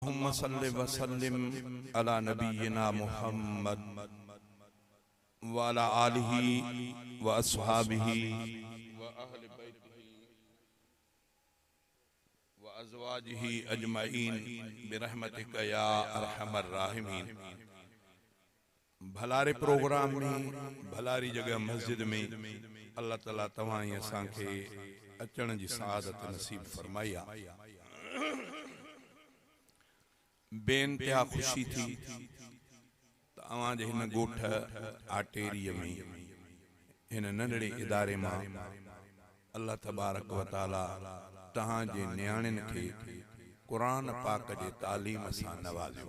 اللهم صل وسلم علي نبينا محمد وعلي آله واصحابه واهل بيته وازواجه اجمعين برحمتک يا ارحم الراحمين ڀلاري پروگرام ۾ ڀلاري جڳهه مسجد ۾ الله تعالي توهان ۽ اسان کي اچڻ جي سعادت نصيب فرمائي آ. بي انتها خوشي ٿي ته اوهان جي هن ڳوٺ آٽيريء ۾ هن ننڍڙي اداري مان الله تبارڪ و تعالي توهان جي نياڻين کي قرآن پاڪ جي تعليم سان نوازيو.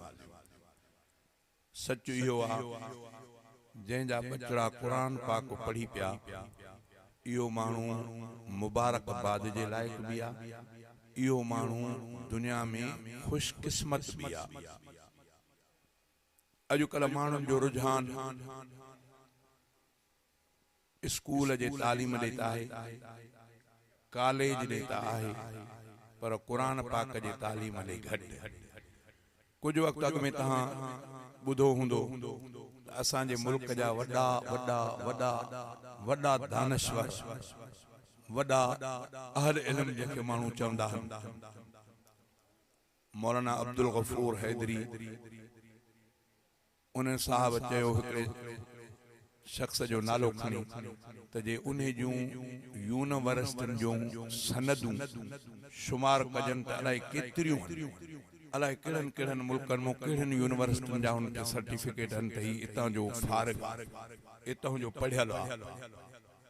سچ اهو آ جنهن جا ٻچڙا قرآن پاڪ پڙهي پيا اهو ماڻهو مبارڪ باد جي لائق به آ اهو ماڻهو دنيا ۾ خوش قسمت به آ. اڄڪلهه ماڻهن جو رجحان اسڪول جي تعليم ڏي ته آهي، ڪاليج ڏي ته آهي پر قرآن پاڪ جي تعليم ڏي گهٽ. ڪجهه وقت اڳ ۾ توهان ٻڌو هوندو ته اسان جي ملڪ جا وڏا وڏا وڏا وڏا دانشور، وڏا اهل علم جنهن کي ماڻهو چوندا آهن، مولانا عبدالغفور حيدري، انهن صاحب چيو هڪڙي شخص جو نالو کڻي ته جي انهي جون يونيورسٽين جون سندون شمار ڪجن ته الائي ڪيتريون آهن، الائي ڪهڙن ڪهڙن ملڪن مون ڪهڙين يونيورسٽين جا هن کي سرٽيفڪيٽ آهن ته هي اتان جو فارغ آهي، اتان جو پڙهيل آهي.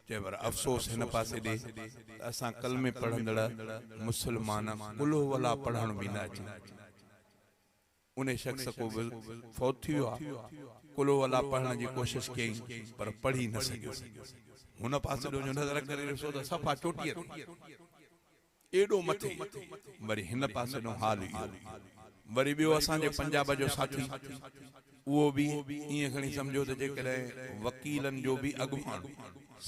چئي پر افسوس هن پاسي ڏي ته اسان ڪلمي پڙهندڙ مسلمان قل هو الله پڙهڻ به نه اچي. انهي شخص ڪو به فوت ٿي ويو آ. قل هو الله پڙهڻ جي ڪوشش ڪيائين پر پڙهي نه سگهيو. هن پاسي ڏو جو نظر ڪري ڏسو ته صفا چوٽيء تي ايڏو مٿي وري هن پاسي ڏو حال اهو. وري ٻيو اسان جي پنجاب جو ساٿي اهو به ائين کڻي سمجهو ته جيڪڏهن وڪيلن جو به اڳواڻ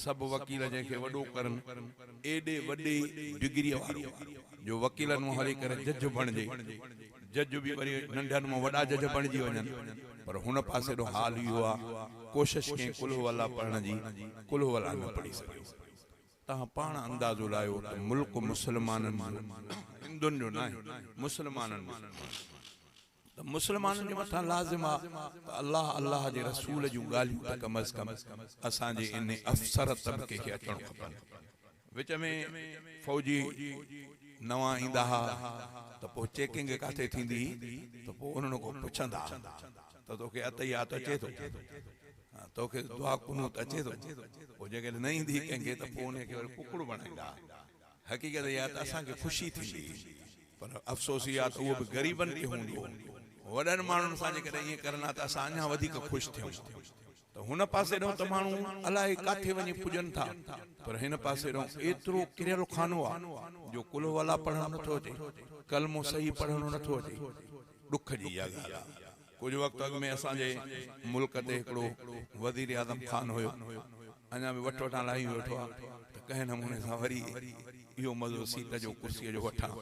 سڀ وڪيل جنهن کي وڏو ڪرن ايڏي وڏي ڊگريء وارو جو وڪيلن مان هلي ڪري جج بڻجي جج به وري ننڍن مان وڏا جج بڻجي وڃن پر هن پاسي ڏو حال اهو آ ڪوشش ڪئين قل هو الله پڙهڻ جي قل هو الله نه پڙهي سگهيو توهان پاڻ اندازو لايو ته ملڪ مسلمانن جو هندن جو ناهي مسلمانن جو ته مسلمانن جي مٿان لازم آ ته الله الله جي رسول جون ڳالهيون ته ڪم از ڪم اسان جي انهي افسر طبقي کي اچڻ کپن. وچ ۾ فوجي نوان ايندا ها ته پوء چيڪنگ ڪاٿي ٿيندي هئي ته پوء انهن کان پڇندا ها ته توکي التحيات اچي ٿو؟ توکي دعا قنوت اچي ٿو؟ پوء جيڪڏهن نه ايندي هئي ڪنهن کي ته پوء انهي کي وري ڪڪڙ بڻائيندا ها. حقيقت اها ته اسان کي خوشي ٿيندي هئي پر افسوس اها ته اهو به غريبن تي هوندو هو. وڏن ماڻهن سان جيڪڏهن ائين ڪرن ها ته اسان اڃا وڌيڪ خوش ٿيون ها. ته هن پاسي ڏانهن ته ماڻهو الائي ڪاٿي وڃي پڄن ٿا پر هن پاسي ڏانهن ايترو ڪريل خانو آ جو قل هو الله پڙهڻ نٿو اچي، ڪلمو صحيح پڙهڻ نٿو اچي. ڏک جي اها ڳالهه آ. ڪجهه وقت اڳ ۾ اسان جي ملڪ تي هڪڙو وزيراعظم خان هيو. اڃا به وٺ وٺان لاهي ويٺو آ ته ڪنهن نموني سان وري اهو مزو سيٽ جو ڪرسيء جو وٺان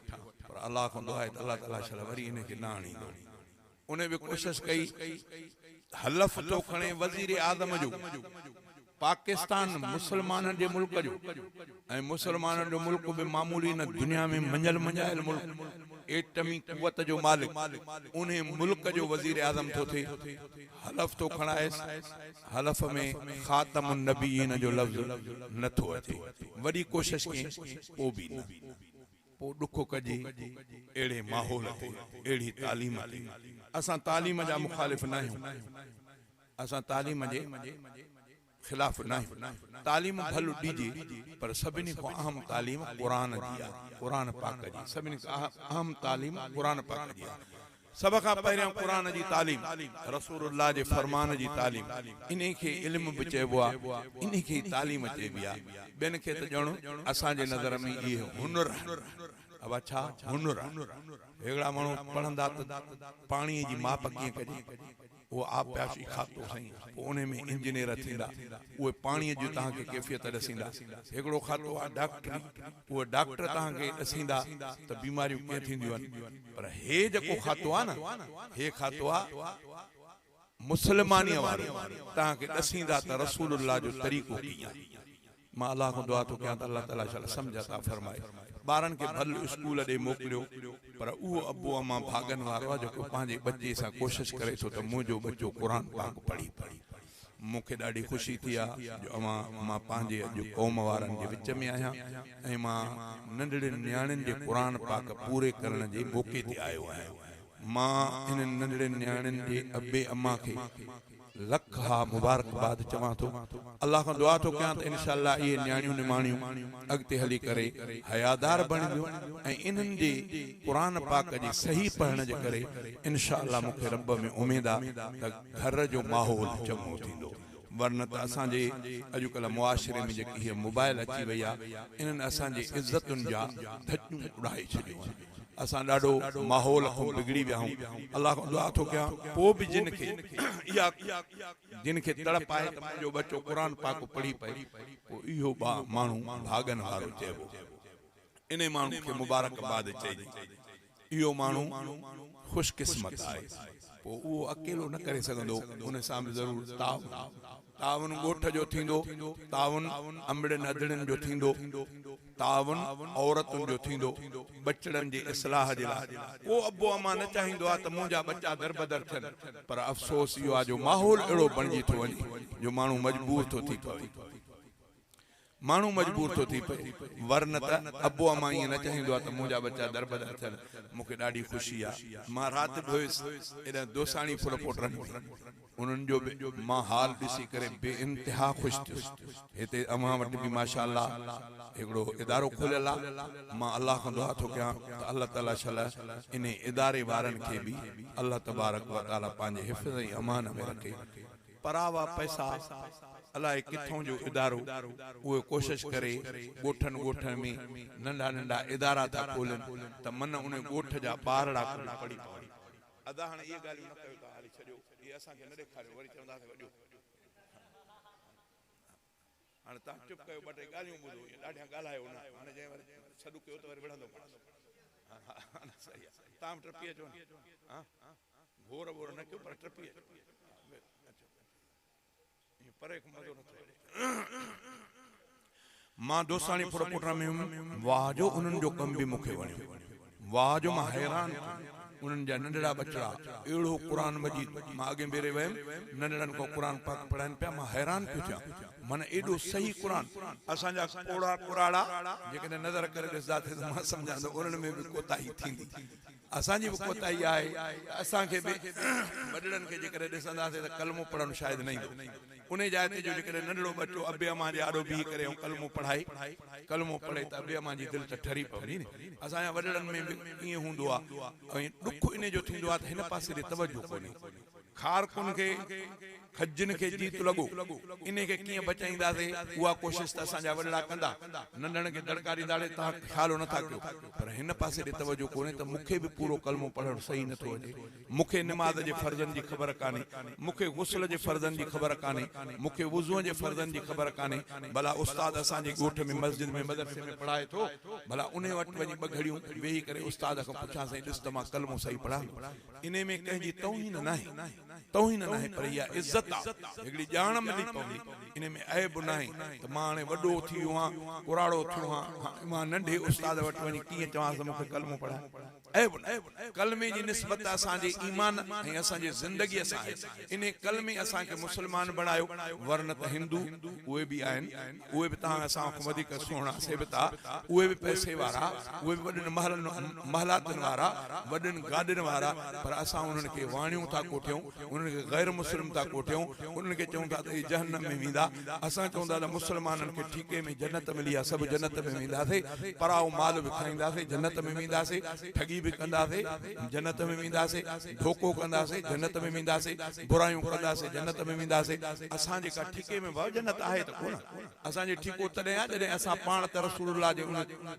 پر الله کان دعا آهي ته الله تعاليٰ شل وري ان کي نه آڻيندو. ان به ڪوشش ڪئي حلف ٿو کڻي وزير اعظم جو پاڪستان مسلمانن جي ملڪ جو ۽ مسلمانن جو ملڪ به معمولي نه دنيا ۾ مڃيل مڃايل ملڪ ايٽمي قوت جو مالڪ انهي ملڪ جو وزير اعظم ٿو ٿئي حلف ٿو کڻائيس حلف ۾ خاتم النبيين جو لفظ نه ٿو اچي وڏي ڪوشش ڪئين پو به نه. پوء ڏک ڪجي اهڙي ماحول تي، اهڙي تعليم تي. اسان تعليم جا مخالف ناهيون، اسان تعليم جي خلاف ناهيون، تعليم ڀل ڏجي پر سڀني کان اهم تعليم قرآن جي آهي، قرآن پاڪ جي سڀني کان اهم تعليم قرآن پاڪ جي آهي. سڀ کان پهريان قرآن جي تعليم، رسول الله جي فرمان جي تعليم، انهي کي علم به چئبو آهي، انهي کي ئي تعليم چئبي آهي. ٻين کي ته ڄڻ اسان جي نظر ۾ اهي هنر آهن. ابا ڇا هنر آهن؟ هڪڙا ماڻهو پڙهندا ته پاڻيء جي ماپ ڪيئن ڪجي؟ اهو آبپاشي کاتو سائين پوء انهي ۾ انجنيئر ٿيندا اهي پاڻي جي توهان کي ڪيفيت ڏسيندا. هڪڙو کاتو آهي ڊاڪٽري اهي ڊاڪٽر توهان کي ڏسيندا ته بيماريون ڪيئن ٿينديون آهن پر هي جيڪو کاتو آهي نه هي کاتو آهي مسلمانيء وارو توهان کي ڏسيندا ته رسول الله جو طريقو ڪيئن آهي. مان الله کان دعا ٿو ڪيان ته الله تعالي شال سمجهه عطا فرمائي. ٻارن کي ڀل اسڪول ڏي موڪليو پر اهو ابو امان ڀاڳن وارو آهي جيڪو پنهنجي ٻچي سان ڪوشش ڪري ٿو ته منهنجو ٻچو قرآن پاڪ پڙهي پئي. مون کي ڏاڍي خوشي ٿي آ جو اوهان مان پنهنجي اڄ قوم وارن جي وچ ۾ آهيان ۽ مان ننڍڙين نياڻين جي قرآن پاڪ پوري ڪرڻ جي موقعي تي آيو آهيان. مان انهن ننڍڙين نياڻين جي ابي امان کي لک ها مبارڪباد چوان ٿو. الله کان دعا ٿو ڪيان ته انشاء الله اهي نياڻيون نماڻيون اڳتي هلي ڪري حيادار بڻبيون ۽ انهن جي قرآن پاڪ جي صحيح پڙهڻ جي ڪري انشاء الله مون کي رب ۾ اميد آ ته گهر جو ماحول چڱو ٿيندو ورنه ته اسان جي اڄڪلهه معاشري ۾ جيڪي هيء موبائل اچي وئي آ انهن اسان جي عزتن جا ڌڄيون اڏائي ڇڏيون آهن. اسان ڏاڍو ماحول کان بگڙي ويا آهيون الله کان دعا ٿو ڪيان پوء به جن کي اها جن کي تڙپ آهي ته منهنجو ٻچو قرآن پاڪ پڙهي پئي پوء اهو ماڻهو ڀاڳن وارو چئبو انهي ماڻهو کي مبارڪ باد چئجي اهو ماڻهو خوش قسمت آهي پوء اهو اڪيلو نه ڪري سگهندو ان سان به ضرور تعاون تعاون ڳوٺ جو ٿيندو، تعاون امڙين ادڙين جو ٿيندو، تعاون عورتن جو ٿيندو، ٻچڙن جي اصلاح جي لاء. ڪو ابو امان نه چاهيندو آهي ته منهنجا ٻچا دربدر ٿين، پر افسوس اهو آهي جو ماحول اهڙو بڻجي ٿو وڃي جو ماڻهو مجبور ٿو ٿي پوي. ماڻهو مجبور ٿو ٿي پئي، ورنه ته ابو امان ائين نه چاهيندو آهي ته منهنجا ٻچا دربدر ٿين. مون کي ڏاڍي خوشي آهي. مان رات به هيس ايڏانهن دوساڻي ڦلپوٽرن ۾. انهن جو به مان حال ڏسي ڪري بي انتها خوش ٿيس. هتي اوهان وٽ به ماشاء الله هڪڙو ادارو کليل آهي. مان الله کان دعا ٿو ڪيان ته الله تعالي شل انهي اداري وارن کي به الله تبارڪ وتعالي پنهنجي حفظ ۽ امان ۾ رکي. پراوا پئسا الائي ڪٿون جو ادارو اهي ڪوشش ڪري ڳوٺن ڳوٺن ۾ ننڍا ننڍا ادارا ٿا کولين ته من انهي ڳوٺ جا ٻارڙا ڪجهه پڙهي پون. ادا هاڻي اهي ڳالهيون نه ڪيو توهان هلي ڇڏيو اهي اسان کي نه ڏيکاريو وري چونداسين وڏيو هاڻي توهان چپ ڪيو ٻه ٽي ڳالهيون ٻڌو ائين ڏاڍيان ڳالهايو نه هاڻي جنهن وري سڏ ڪيو ته وري وڙهندومانس ها ها صحيح آهي توهان به ٽپي اچو نه ها گهور ٻور نه ڪيو پر ٽپي اچو اچو ائين پري کان مزو نٿو اچي. مان دوستاڻي ڦر پٽ ۾ هيم واهه جو انهن جو ڪم به مون کي وڻيو واهه جو مان حيران ٿيم انهن جا ننڍڙا ٻچڙا اهڙو قرآن مجيد مان اڳئين ڀيري ويم ننڍڙن کان قرآن پاڪ پڙهائن پيا مان حيران پيو ٿيان معنيٰ ايڏو صحيح قرآن اسان جا پوڙها ڪراڙا جيڪڏهن نظر ڪري ڏسنداسين ته مان سمجهان ٿو انهن ۾ به ڪوتاهي ٿيندي اسان جي به ڪوتاهي آهي ته اسان کي به وڏڙن کي جيڪڏهن ڏسنداسين ته ڪلمو پڙهڻ شايد نه ايندو. انهي جاء تي جو جيڪڏهن ننڍڙو ٻچو ابي امان جي آڏو بيهي ڪري ۽ ڪلمو پڙهائي، ڪلمو پڙهي ته ابي امان جي دل ته ٺري پوندي نه. اسان جا وڏڙن ۾ به ائين هوندو آهي ۽ ڏک انهي جو ٿيندو آهي ته هن پاسي ڏي توجهه ڪونهي. کارڪن کي، کجين کي جيت لڳو، انهي کي ڪيئن بچائينداسين، اها ڪوشش ته اسان جا وڏڙا ڪندا. ننڍڙن کي دڙڪا ڏيندا اڙي توهان خيال نه ٿا ڪيو، پر هن پاسي ڏي توجهه ڪونهي ته مون کي به پورو ڪلمو پڙهڻ صحيح نه ٿو اچي، مون کي نماز جي فرضن جي خبر ڪانهي، مون کي غسل جي فرضن جي خبر ڪانهي، مون کي وضوء جي فرضن جي خبر ڪانهي، ڀلا استاد اسان جي ڳوٺ ۾ مسجد ۾ مدرسي ۾ پڙهائي ٿو، ڀلا انهي وٽ وڃي ٻه گهڙيون ويهي ڪري استاد کان پڇان سائين ڏس ته مان ڪلمو صحيح پڙهان ٿو. انهي ۾ ڪنهن جي توهين ناهي، توهين ناهي پر اها عزت آ، هڪڙي ڄاڻ ملي پوندي، انهي ۾ عيب ناهي ته مان هاڻي وڏو ٿي ويو آهيان، ڪراڙو ٿيو آهيان، مان ننڍي استاد وٽ وڃي ڪيئن چوانس ته مون کي ڪلمو پڙهاء. عيب ناهي. ڪلمي جي نسبت اسان جي ايمان ۽ اسان جي زندگيء سان آهي. انهي ڪلمي اسان کي مسلمان بڻايو، ورنه ته هندو اهي به آهن، اهي به توهان اسان کان وڌيڪ سهڻا سيبتا، اهي به پئسي وارا، اهي به وڏين محلن محلاتن وارا، وڏين گاڏين وارا، پر اسان انهن کي واڻيون ٿا ڪوٺيون، انهن کي غير مسلم ٿا ڪوٺيون، انهن کي چئون ٿا ته اهي جهنم ۾ ويندا، اسان چئون ٿا ته مسلمانن کي ٺيڪي ۾ جنت ملي آهي، سڀ جنت ۾ وينداسي، پرائو مال به کائينداسي، جنت ۾ وينداسي، ٺڳي به ڪنداسي، جنت ۾ وينداسي، ڌوڪو ڪنداسي، جنت ۾ وينداسي، برايون ڪنداسي، جنت ۾ وينداسي، اسان جي ڪا ٺيڪي ۾ ڀاء جنت آهي ته ڪونه. اسان جي ٺيڪو تڏهن آهي جڏهن اسان پاڻ ته رسول الله جي ان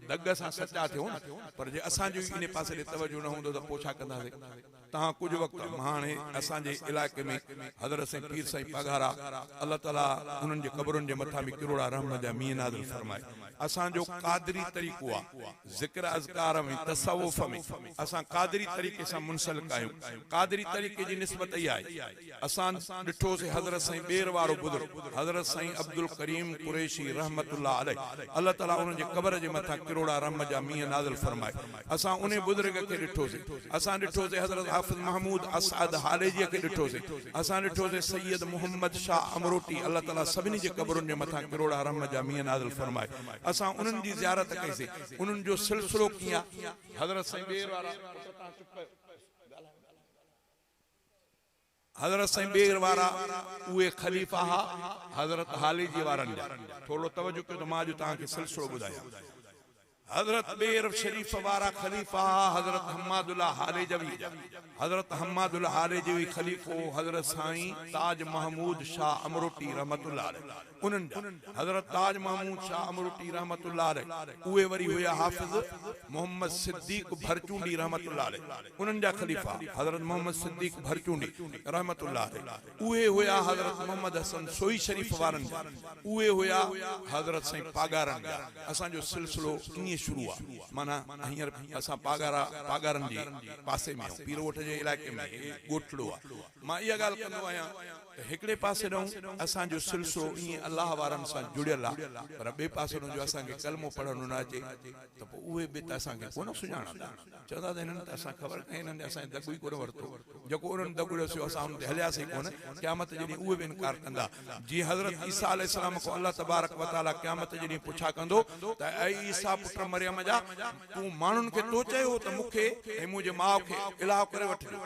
دڳ سان سچا ٿيون نه، پر جي اسان جو ئي انهي پاسي ڏي توجهه نه هوندو ته پوء ڇا ڪنداسي؟ توهان ڪجهه وقت هاڻي اسان جي علائقي ۾ حضرت سائين پير سائين پاڳارا الله تعالي انهن جي قبرن جي مٿان به ڪروڙا رحمت جا مينهن نازل فرمائي. اسان جو قادري طريقو آ ذڪر اذڪار ۾ تصوف ۾ اسان قادري طريقي سان منسلڪ آهيون. قادري طريقي جي نسبت اها آهي. اسان ڏٺوسين حضرت سائين ٻير وارو بزرگ حضرت سائين عبدالڪريم قريشي رحمة الله عليه الله تعالي انهن جي قبر جي مٿان ڪروڙا رحمت جا مينهن نازل فرمائي اسان انهي بزرگ کي ڏٺوسين اسان ڏٺوسين حضرت حافظ محمود اسعد هاليجي کي ڏٺوسين اسان ڏٺوسين سيد محمد شاهه امروٽي الله تعالي سڀني جي قبرن جي مٿان ڪروڙا رحمت جا مينهن نازل فرمائي اسان انهن جي زيارت ڪئي سين انهن جو سلسلو ڪيئن آ حضرت سائين ٻير وارا پٽ تان چپ ڪيو حضرت سائين ٻير وارا اهي خليفا ها حضرت هاليجي وارن جا. ٿورڙو توجه ڪيو ته مان اڄ توهان کي سلسلو ٻڌايان. حضرت ٻير شريف وارا خليفا ها حضرت حماد الله هاليجوي جا. حضرت حماد الله هاليجوي خليفو حضرت سائين تاج محمود شاهه امروٽي رحمة الله عليه انهن جا. حضرت تاج محمود شاهه امروٽي رحمة الله عليه اهي وري هيا حافظ محمد صديق ڀرچونڊي رحمة الله عليه. انهن جا خليفا حضرت محمد صديق ڀرچونڊي رحمة الله عليه اهي هيا حضرت محمد حسن سوئي شريف وارن جا اهي هيا حضرت سائين پاڳارن جا اسان جو سلسلو ائين شروع آ معنيٰ هينئر اسان پاڳارا پاڳارن جي پاسي ۾ آهيون پير ڳوٺ جي علائقي ۾ هي ڳوٺڙو آ مان اها ڳالهه ڪندو آهيان ته هڪڙي پاسي ڏانهن اسان جو سلسلو ائين الله وارن سان جڙيل آ پر ٻئي پاسي ڏانهن جو اسان کي ڪلمو پڙهڻ نه اچي ته پوء اهي به ته اسان کي ڪونه سڃاڻندا. چوندا ته هنن ته اسان خبر ڪانهي هنن اسان جو دڳ ئي ڪونه ورتو. جيڪو انهن دڳ ڏسيو اسان ان تي هلياسين ڪونه. قيامت جي ڏينهن اهي به انڪار ڪندا. جيئن حضرت عيسيٰ عليه السلام کان الله تبارڪ و تعاليٰ قيامت جي ڏينهن پڇا ڪندو ته اي عيسيٰ پٽ مريم جا! تون ماڻهن کي تو چيو هو ته مون کي ۽ منهنجي ماء کي الٰه ڪري وٺجو.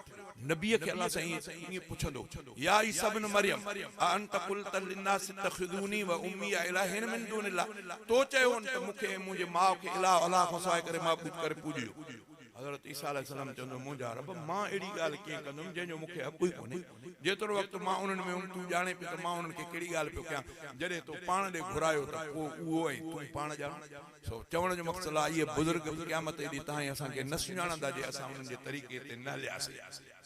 نبيء کي الله سائين ائين پڇندو، يا عيسيٰ ابن مريم اانت قلت للناس اتخذوني و امي الٰهين من دون الله تو چيو هو ته مون کي ۽ منهنجي ماء کي الٰه الله کان سواء ڪري معبود ڪري پوڄيو. حضرت عيسيٰ عليه السلام چوندو، منهنجا رب! مان اهڙي ڳالهه ڪيئن ڪندم جنهن جو مون کي حق ئي ڪونهي. جيترو وقت مان انهن ۾ هوم تون ڄاڻين پيو ته مان انهن کي ڪهڙي ڳالهه پيو ڪيان. جڏهن تو پاڻ ڏي گهرايو ته پوء اهو ۽ تون پاڻ ڄاڻ. سو چوڻ جو مقصد آهي اهي بزرگ به قيامت جي ڏينهن تائين اسان کي نه سڃاڻندا جي اسان انهن جي طريقي تي نه هلياسين.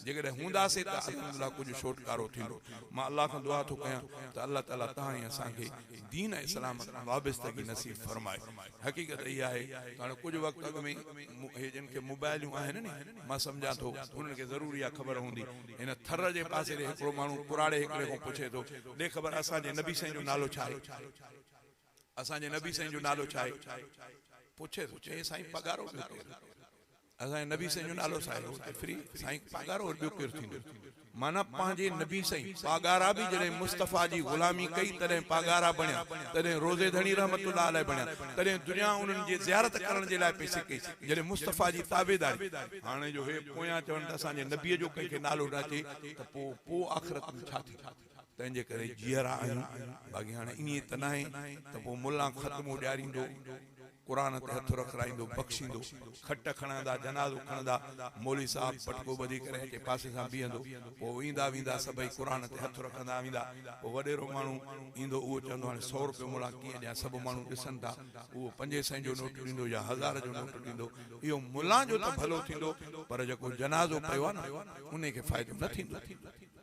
جيڪڏهن هونداسين ته الحمدلله ڪجهه ڇوٽڪارو ٿيندو. مان الله کان دعا ٿو ڪيان ته الله تعالي توهان ۽ اسان کي دين ۽ اسلام سان وابستگي نصيب فرمائي. حقيقت اها آهي ته هاڻي ڪجهه وقت اڳ ۾ هي جن کي موبائليون آهن ني مان سمجهان ٿو انهن کي ضرور اها خبر هوندي. هن ٿر جي پاسي ڏي هڪڙو ماڻهو ڪراڙي هڪڙي کان پڇي ٿو ڏي خبر اسان جي نبي سائين جو نالو ڇا آهي؟ اسان جي نبي سائين جو نالو ڇا آهي؟ پڇي ٿو، چئي سائين پاڳارو ٻيو ڪير؟ اسان جي نبي سائين جو نالو ڇا آهي؟ هتي فري سائين پاڳارو وري ٻيو ڪير ٿيندو؟ معنيٰ پنهنجي نبي سائين پاڳارا به جڏهن مصطفيٰ جي غلامي ڪئي تڏهن پاڳارا بڻيا، تڏهن روضي ڌڻي رحمة الله عليه بڻيا، تڏهن دنيا انهن جي زيارت ڪرڻ جي لاء پئي سڪي، جڏهن مصطفيٰ جي تابعداري. هاڻي جو هي پويان چون ته اسان جي نبي جو ڪنهن کي نالو نه اچي ته پوء پوء آخرت ۾ ڇا ٿيندو؟ تنهن جي ڪري جيئرا آهيون، باقي هاڻي ائين ته ناهي ته پوء ملان ختمو ڏياريندو، قرآن تي هٿ رکرائيندو، بخشيندو، کٽ کڻندا، جنازو کڻندا، مولوي صاحب پٽڪو ٻڌي ڪري اچي پاسي سان بيهندو، پوء ايندا ويندا سڀئي قرآن تي هٿ رکندا ويندا، پوء وڏيرو ماڻهو ايندو اهو چوندو هاڻي سئو روپيو ملان ڪيئن ڏيان، سڀ ماڻهو ڏسن ٿا، اهو پنجين سئين جو نوٽ ڏيندو يا هزار جو نوٽ ڏيندو، اهو ملان جو ته ڀلو ٿيندو پر جيڪو جنازو پيو آهي نه انهي کي فائدو نه ٿيندو.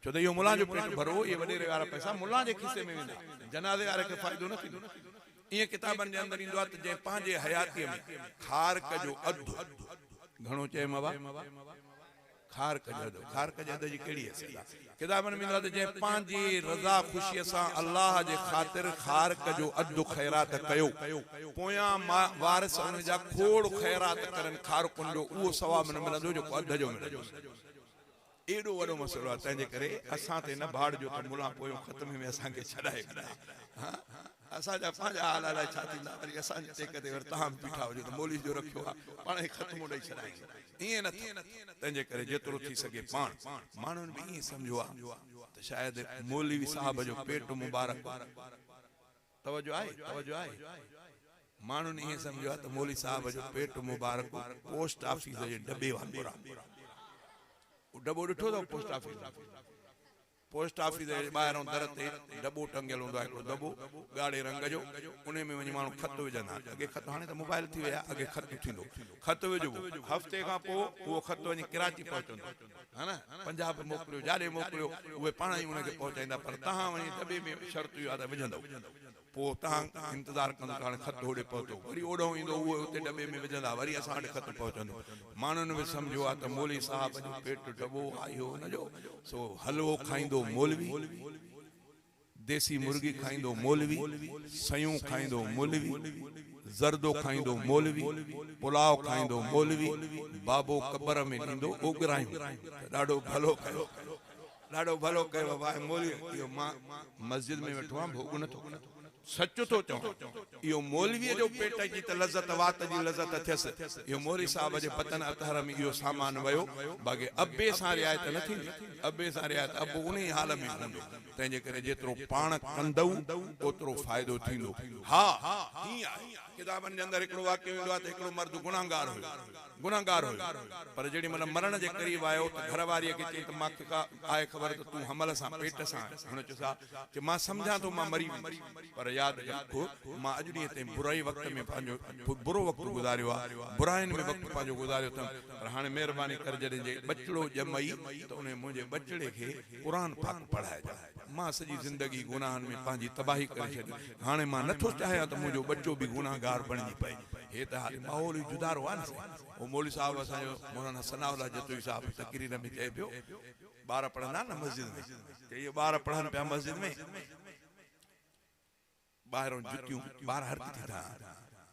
ڇو ته اهو ملان جو پيٽ ڀرو، اهي وڏيري وارا پئسا ملان جي کيسي ۾ ويندا، جنازي واري کي فائدو نه ٿيندو. ائين ڪتابن جي اندر ايندو آهي ته جنهن پنهنجي حياتيء ۾ کارڪ جو اڌ، گهڻو چيم ابا؟ کارڪ جو اڌ، کارڪ جي اڌ جي ڪهڙي حيثيت آهي؟ ڪتابن ۾ ايندو آهي ته جنهن پنهنجي رضا خوشيء سان الله جي خاطر کارڪ جو اڌ خيرات ڪيو، پويان وارث ان جا کوڙ خيرات ڪرن کارڪن جو اهو ثواب نه ملندو جيڪو اڌ جو ملندس. ايڏو وڏو مسئلو آهي تنهن جي ڪري اسان تي نه ڀاڙجو ته ملان پويون ختمي ۾ اسان کي ڇڏائي ويندا ها اسان جا پنهنجا حال الائي ڇا ٿيندا وري اسان جي ٽيڪ تي وري توهان به بيٺا هجو ته مولوي جو رکيو آهي پاڻ ئي ختمو ڏئي ڇڏائيندو ائين نه ٿو تنهن جي ڪري جيترو ٿي سگهي پاڻ ماڻهن به ائين سمجهيو آهي ته شايد مولوي صاحب جو پيٽ مبارڪ توجه آهي توجه آهي ماڻهن ائين سمجهيو آهي ته مولوي صاحب جو پيٽ مبارڪ پوسٽ آفيس جي ڊٻي وانگر آهي. اهو ڊٻو ڏٺو اٿو پوسٽ آفيس ۾؟ پوسٽ آفيس جي ٻاهران در تي ڊٻو ٽنگيل هوندو آهي هڪڙو دٻو ڳاڙهي رنگ جو انهي ۾ وڃي ماڻهو خط وجهندا آهن اڳي خط هاڻي ته موبائل ٿي ويا اڳي خط ٿيندو خط وجهبو هفتي کان پوء اهو خط وڃي ڪراچي پهچندو. ها نه پنجاب موڪليو جاڏي موڪليو اهي پاڻ ئي ان کي پهچائيندا پر توهان وڃي دٻي ۾ شرط اهو آهي ته وجهندؤ پوء توهان انتظار ڪندو ته هاڻي خط هوڏي پهتو وري اوڏانهن ايندو اهي اتي دٻي ۾ وجهندا وري اسان وٽ خط پهچندو ماڻهن به سمجهيو آهي ته مولوي صاحب جو پيٽ ڊٻو آهي اهو ان جو سو حلوو کائيندو مولوي ديسي مرغي کائيندو مولوي، سيون کائيندو مولوي، زردو کائيندو مولوي، پلاء کائيندو مولوي، بابو قبر ۾ ڏيندو اوڳرايون ته ڏاڍو ڀلو ڪيو، ڏاڍو ڀلو ڪيو بابا ۽ مولوي اهو مان مسجد ۾ ويٺو آهيان ڀوڳ نٿو ڪريان سچ ٿو چوان اهو مولوي جو پيٽ جي ته لذت وات جي لذت ٿيس اهو مولوي صاحب جي بطن اطهر ۾ اهو سامان ويو باقي ابي سان رعايت نه ٿيندي ابي سان رعايت ابو انهي حال ۾ هوندو. تنهن جي ڪري جيترو پاڻ ڪندؤ اوترو فائدو ٿيندو. ها، هيئن آهي. ڪتابن جي اندر هڪڙو واقعو ايندو آهي ته هڪڙو مرد گنهگار هيو. گنهگار هيو. پر جيڏي مهل مرڻ جي قريب آيو ته گهر واريء کي چيائين ته مان کي ڪا آهي خبر ته تون حمل سان، پيٽ سان آهين. هن چيس ها. چي مان سمجهان ٿو مان مري ويندس. پر ياد رک مان اڄ ڏينهن تائين برائي وقت ۾ پنهنجو برو وقت گذاريو آهي. براين ۾ وقت پنهنجو گذاريو اٿم. پر هاڻي مهرباني ڪر جڏهن جي ٻچڙو ڄمئي ته انهي منهنجي ٻچڙي کي قرآن پاڪ پڙهائجان. مان سڄي زندگي گناهن ۾ پنهنجي تباهي ڪري ڇڏي. هاڻي مان نٿو چاهيان ته منهنجو ٻچو به گناهگار بڻجي پئي. هي ته هاڻي ماحول ئي جدارو آهي نه سائين. هو مولوي صاحب اسان جو مولانا ثناء الله جتوئي صاحب تقرير ۾ چئي پيو، ٻار پڙهندا آهن نه مسجد ۾. چئي اهي ٻار پڙهن پيا مسجد ۾. ٻاهرئون جتيون ٻار هر ڪٿي ٿا آڻن.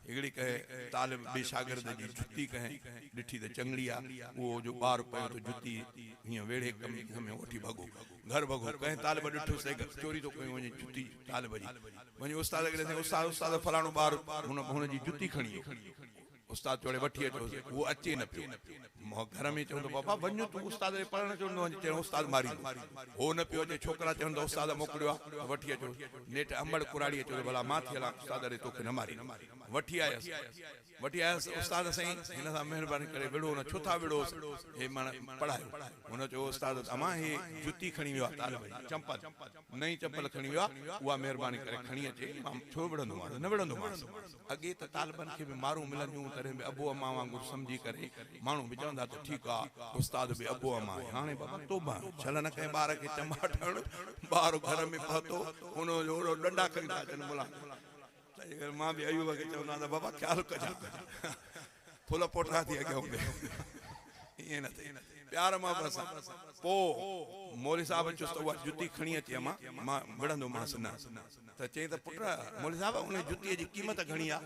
هڪڙي ڪنهن طالب ٻئي شاگرد جي جتي ڪنهن ڏٺي ته چڱڙي آ، اهو جو ٻار پيو ته جتي هيئن ويڙهي قميص ۾ وٺي ڀڳو. گهر ڀڳو. ڪنهن طالب ڏٺس ته هڪ چوري ٿو ڪيو وڃي جتي طالب جي. وڃي استاد کي ڏسين استاد استاد فلاڻو ٻار هن جي جتي کڻي ويو. استاد چوڙي وٺي اچوس، اهو اچي نه پيو. گهر ۾ چوندو بابا وڃ تون استاد ڏي پڙهڻ چوندو وڃ، چيائين استاد ماريندو. هو نه پيو اچي، ڇوڪرا چون ته استاد موڪليو آ ته وٺي اچوس. نيٺ امڙ ڪراڙيء چيو ته ڀلا مان ٿي هلان استاد ڏي توکي نه ماريندو. وٺي آيس. وٺي آيس استاد سائين هن سان مهرباني ڪري وڙهو نه، ڇو ٿا وڙهوس؟ هي معنيٰ پڙهايو. هن چيو استاد امان هي جتي کڻي ويو آ طالب جي، چمپل. نئين چمپل کڻي ويو آ، اها مهرباني ڪري کڻي اچي، مان ڇو وڙهندومانس، نه وڙهندومانس. اڳي ته طالبن کي به مارون ملنديون هيون تڏهن به ابو امان وانگر سمجهي ڪري ماڻهو به چوندا ته ٺيڪ آ استاد به ابو امان آهي. هاڻي بابا توبه شل نه ڪنهن ٻار کي چنباٽ هڻ ٻار گهر ۾ پهتو ان جو اوڙو ڏنڊا کڻي ٿا اچن ملان تنهنجي ڪري مان به ايوب کي چوندو آهيان ته بابا خيال ڪجان ڦل پوٽا ٿي اڳيان هوندي ائين نه ٿئي پيار محبت سان پوء مولوي صاحب چيس ته اها جتي کڻي اچي امان مان وڙهندومانس نه ته چيائين ته پٽ مولوي صاحب ان جتيء جي قيمت گهڻي آ؟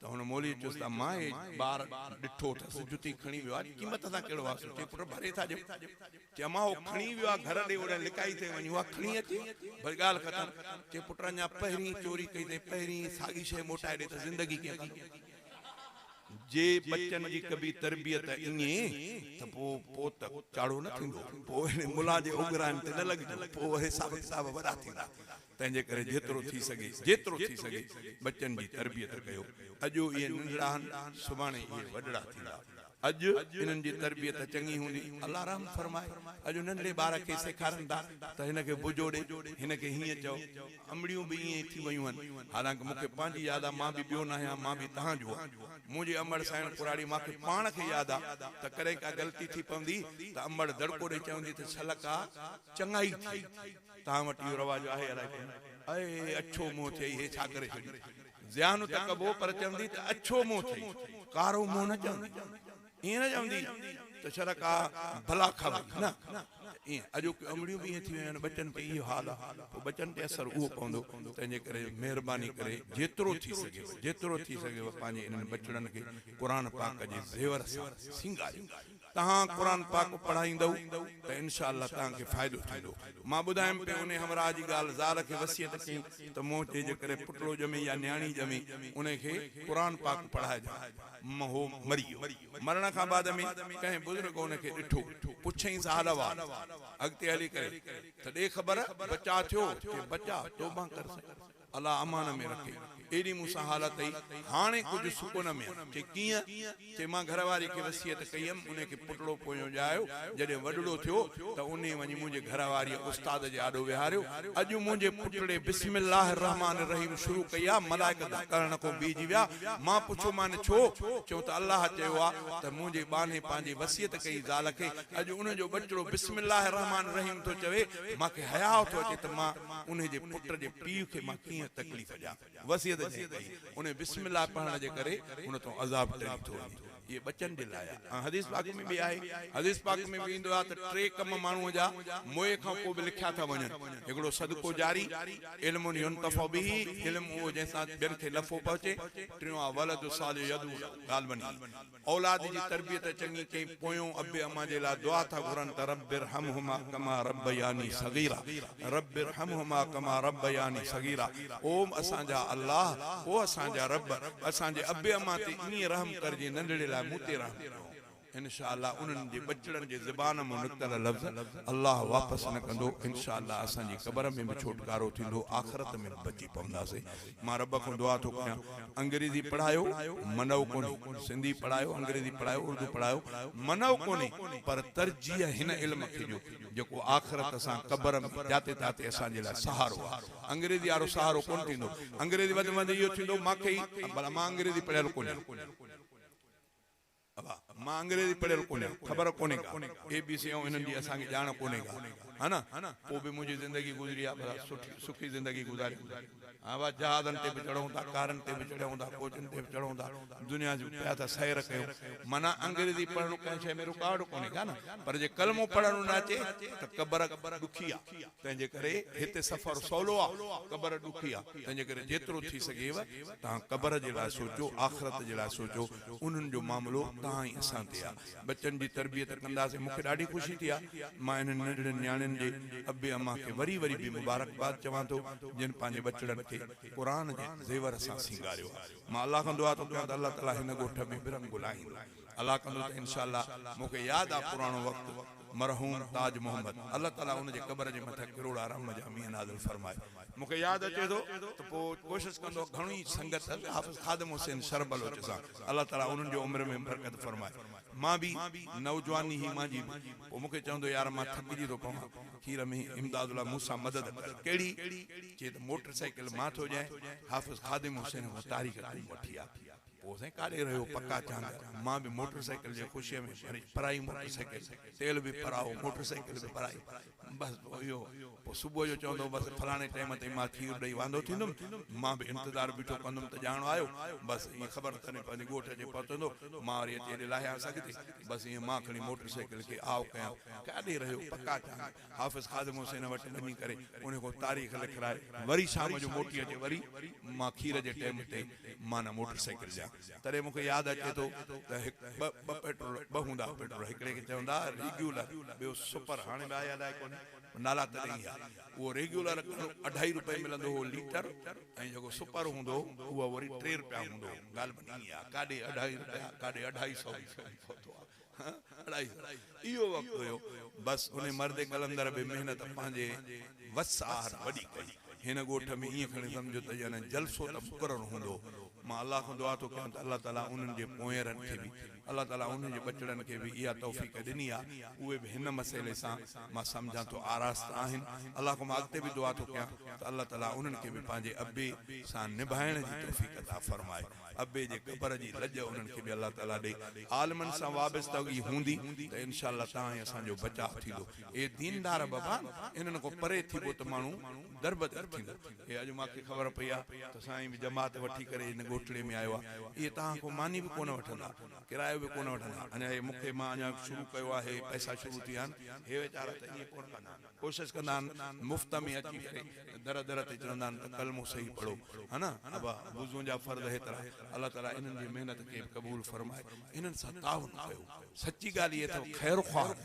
ته هن مولويء چيس ته امان هي ٻار ڏٺو اٿس جتي کڻي ويو آ قيمت سان ڪهڙو واسطو؟ چيائين پٽ ڀري ٿا ڏيون. چيائين امان هو کڻي ويو آ گهر ڏي اوڏانهن لڪائي اٿئي وڃي اها کڻي اچي ڀلي ڳالهه ختم. چيائين پٽ اڃا پهرين چوري ڪئي اٿئي پهرين ساڳي شيء موٽائي ڏي ته زندگي ڪيئن ڪندو؟ جي ٻچن جي ڪبي تربيت ائين ته پوء پوء ته چاڙهو نه ٿيندو، پوء ان ملان جي اوڳراين تي نه لڳجو، پوء حساب ڪتاب وڏا ٿيندا. تنهن جي ڪري جيترو ٿي سگهي، جيترو ٿي سگهي ٻچن جي تربيت ڪيو. اڄ اهي ننڍڙا آهن، سڀاڻي اهي وڏڙا ٿيندا. اڄ انهن جي تربيت چڱي هوندي، الله رحم فرمائي، اڄ ننڍڙي ٻار کي سيکارن ٿا ته هن کي بجو ڏي، هن کي هيئن چئو. امڙيون به ائين ئي ٿي ويون آهن. حالانڪ مون کي پنهنجي ياد آ، مان به ٻيو ناهيان، مان به تهان جو آهيان. منهنجي امڙ سائڻ ڪراڙي مان کي پاڻ کي ياد آ ته ڪڏهن ڪا غلطي ٿي پوندي ته امڙ دڙڪو ڏئي چوندي ته شل ڪا چڱائي ٿئي. توهان وٽ اهو رواج آهي الائي ڪونه. اي اڇو منهن ٿئي هي ڇا ڪري ڇڏيو. زيان ته ڪبو پر چوندي ته اڇو منهن ٿئي، ڪارو منهن نه چوندي. ائين نه چوندي ته شل ڪا بلا کاوئي نه ائين اڄوڪيون امڙيون به ائين ٿي ويون آهن ٻچن تي اهو حال آهي پوء ٻچن تي اثر اهو پوندو تنهن جي ڪري مهرباني ڪري جيترو ٿي سگهيو جيترو ٿي سگهيو پنهنجي انهن ٻچڙن کي قرآن پاڪ جي زيور سان سينگاريو توهان قرآن پاڪ پڙهائيندؤ ته انشاء الله توهان کي فائدو ٿيندو مان ٻڌايم پيو انهي همراهه جي ڳالهه زال کي وصيت ڪيائين ته مون چي جيڪڏهن پٽڙو ڄمي يا نياڻي ڄمي انهي کي قرآن پاڪ پڙهائجان هو مري ويو. مرڻ کان بعد ۾ ڪنهن بزرگ ان کي ڏٺو. پڇيائينس حال احوال. اڳتي هلي ڪري ته ڏي خبر بچاء ٿيو؟ چي بچاء، توبه ڪر سائين. الله امان ۾ رکئي. ايڏي مون سان حالت ٿي، هاڻي ڪجهه سڪون ۾ آهيان. چي ڪيئن؟ چي مان گهر واري کي وصيت ڪئي هيم، انهي کي پٽڙو پويون ڄايو، جڏهن وڏڙو ٿيو ته انهي وڃي منهنجي گهر واريء استاد جي آڏو ويهاريو، اڄ منهنجي پٽڙي بسم الله الرحمٰن الرحيم شروع ڪئي آ، ملائڪ ڌڪ هڻڻ کان بيهجي ويا، مان پڇيومان ڇو؟ چيو ته الله چيو آ ته منهنجي ٻانهي پنهنجي وصيت ڪئي زال کي، اڄ انهي جو ٻچڙو بسم الله الرحمٰن الرحيم ٿو چوي، مان کي حياء ٿو اچي ته مان انهي جي پٽ جي پيء کي مان ڪيئن تڪليف ڏيان. وصيت جنهن ڪئي، انهي بسم الله پڙهڻ جي ڪري ان تان عذاب ٽري ٿو وڃي. اهي ٻچن جي لاء آهي. ۽ حديث پاڪ ۾ به آهي. حديث پاڪ ۾ به ايندو آهي ته ٽي ڪم ماڻهوء جا موئي کان پوء به لکيا ٿا وڃن. هڪڙو صدقو جاري، علم ينتفع به، علم اهو جنهن سان ٻين کي نفعو پهچي، ٽيون آهي ولد صالح يدعو له، ڳالهه بني. اولاد جي تربيت چڱي ڪئي پويون ابي امان جي لاء دعا ٿا گهرن ته رب ارحمهما ڪما ربياني صغيرا رب ارحمهما ڪما ربياني صغيرا او اسان جا الله او اسان جا رب اسان جي ابي امان تي ائين رحم ڪر جيئن ننڍڙي لاء مون تي رحم ڪيو انشاء الله انهن جي ٻچڙن جي زبان مون نڪتل لفظ الله واپس نه ڪندو انشاء الله اسان جي قبر ۾ به ڇوٽڪارو ٿيندو آخرت ۾ به بچي پونداسين مان رب کان دعا ٿو ڪيان انگريزي پڙهايو منع ڪونهي، سنڌي پڙهايو، انگريزي پڙهايو، اردو پڙهايو منع ڪونهي پر ترجيح هن علم کي ڏيو جيڪو آخرت سان قبر ۾ جاتي تاتي اسان جي لاء سهارو آهي. انگريزي وارو سهارو ڪونه ٿيندو. انگريزي وڌ ۾ وڌ اهو ٿيندو ماکي ئي ڀلا مان انگريزي پڙهيل ڪونهيان. ابا مان انگريزي پڙهيل ڪونهيان خبر ڪونهي ڪا اي بي سي ۽ انهن جي اسان کي ڄاڻ ڪونهي ڪا ها نه پوء به منهنجي زندگي گذري آ ڀلا سٺي سکي زندگي گذاري ها ابا جهازن تي به چڙهون ٿا ڪارن تي به چڙهون ٿا ڪوچن تي به چڙهون ٿا دنيا جون پيا ٿا سير ڪيون معنيٰ انگريزي پڙهڻ ڪنهن شيء ۾ رڪاوٽ ڪونهي ڪا نه پر جي ڪلمو پڙهڻ نه اچي ته قبر ڏکي آ تنهن جي ڪري هتي سفر سولو آ قبر ڏکي آ تنهن جي ڪري جيترو ٿي سگهيو توهان قبر جي لاء سوچو آخرت جي لاء سوچو انهن جو معاملو توهان ۽ اسان تي آ. ٻچن جي تربيت ڪنداسين. مون کي ڏاڍي خوشي ٿي آ. مان انهن ننڍڙين نياڻين جي ابي امان کي وري وري به مبارڪباد چوان ٿو جن پنهنجي ٻچڙن کي قرآن جي زيور سان سينگاريو آ. مان الله کان دعا ٿو ڪيان ته الله تعالي هن ڳوٺ ۾ به رنگ لاهيندو. الله ڪندو ته انشاء الله. مون کي ياد آ پراڻو وقت مرحوم تاج محمد الله تعالي ان جي قبر جي مٿان ڪروڙها رحم جا مينهن نازل فرمائي. مون کي ياد اچي ٿو ته پوء ڪوشش ڪندو گهڻو ئي سنگت حافظ خادم حسين شر بلوچ سان الله تعالي انهن جي عمر ۾ برڪت فرمائي مان به نوجواني هئي مانجي به پوء مون کي چوندو يار مان ٿڪجي ٿو پوان کير ۾ امداد الله مون سان مدد ڪر ڪهڙي چي ته موٽر سائيڪل مان ٿو ڏيانء حافظ خادم حسين کان تاريخ تون وٺي آ پوء سائين ڪاڏي رهيو پڪا چانگ مان به موٽر سائيڪل جي خوشيء ۾ وري پرائي موٽر سائيڪل تيل به پرائو موٽر سائيڪل به پرائي بس پوء اهو پوء صبح جو چوندو هو بس فلاڻي ٽيم تائين مان کير ڏئي واندو ٿيندم مان به انتظار بيٺو ڪندم ته ڄاڻ آيو بس ائين خبر تڏهن پنهنجي ڳوٺ اچي پهچندو مان وري اچي هيڏي لاهيانس اڳتي بس ائين مان کڻي موٽر سائيڪل کي آء ڪيان ڪاڏي رهيو پڪا چانگ حافظ خادم حسين وٽ وڃي ڪري ان کان تاريخ لکرائي وري شام جو موٽي اچي وري مان کير جي ٽيم تي مان موٽر سائيڪل ڏيان تڏهن مون کي ياد اچي ٿو ته هڪ ٻه ٻه پيٽرول ٻه هوندا ها پيٽرول هڪڙي کي چوندا ها ريگيولر ٻيو سپر هاڻي به آهي الائي ڪونهي نالا تڏهن ئي ها اهو ريگيولر گهڻو اڍائي روپئي ملندو هو ليٽر ۽ جيڪو سپر هوندو هو اهو وري ٽي روپيا هوندو هو ڳالهه بني ائين آهي ڪاڏي اڍائي روپيا ڪاڏي اڍائي سئو پهتو آهي اڍائي سئو اهو وقت هيو بس انهي مرد قلندر به محنت پنهنجي وس آهر وڏي ڪئي. هن ڳوٺ ۾ ائين کڻي سمجهو ته ڄڻ جلسو ته مقرر هوندو هو. مان الله کان دعا ٿو ڪيان ته الله تعاليٰ انهن جي پوئينرن کي به الله تعاليٰ انهن جي ٻچڙن کي به اها توفيق ڏني آهي اهي به هن مسئلي سان مان سمجهان ٿو آراسته آهن. الله کان مان اڳتي به دعا ٿو ڪيان ته الله تعاليٰ انهن کي به پنهنجي ابي سان نڀائڻ جي توفيق عطا فرمائي. ابي جي قبر جي لڄ انهن کي به الله تعاليٰ ڏئي. عالمن سان وابستگي هوندي ته انشاء الله توهان ۽ اسان جو بچاء ٿيندو. اهي ديندار بابا انهن کان پري ٿيبو ته ماڻهو دربدر ٿيندو. هي اڄ مان کي خبر پئي آ ته سائين به جماعت وٺي ڪري هن ڳوٺڙي ۾ آيو آ. اهي توهان کان ماني به ڪونه وٺندا، ڪرايو به ڪونه وٺندا. اڃا هي مون کي مان اڃا شروع ڪيو آ هي پئسا شروع ٿي ويا آهن. هي ويچارا ته ائين ڪونه ڪندا آهن. ڪوشش ڪندا آهن مفت ۾ اچي ڪري در در تي چوندا آهن ته ڪلمو صحيح پڙهو ها نه ابا وضو جا فرض هيترا الله تعالي انهن جي محنت کي به قبول فرمائي انهن سان تعاون ڪيو سچي ڳالهه هي اٿو خير خواه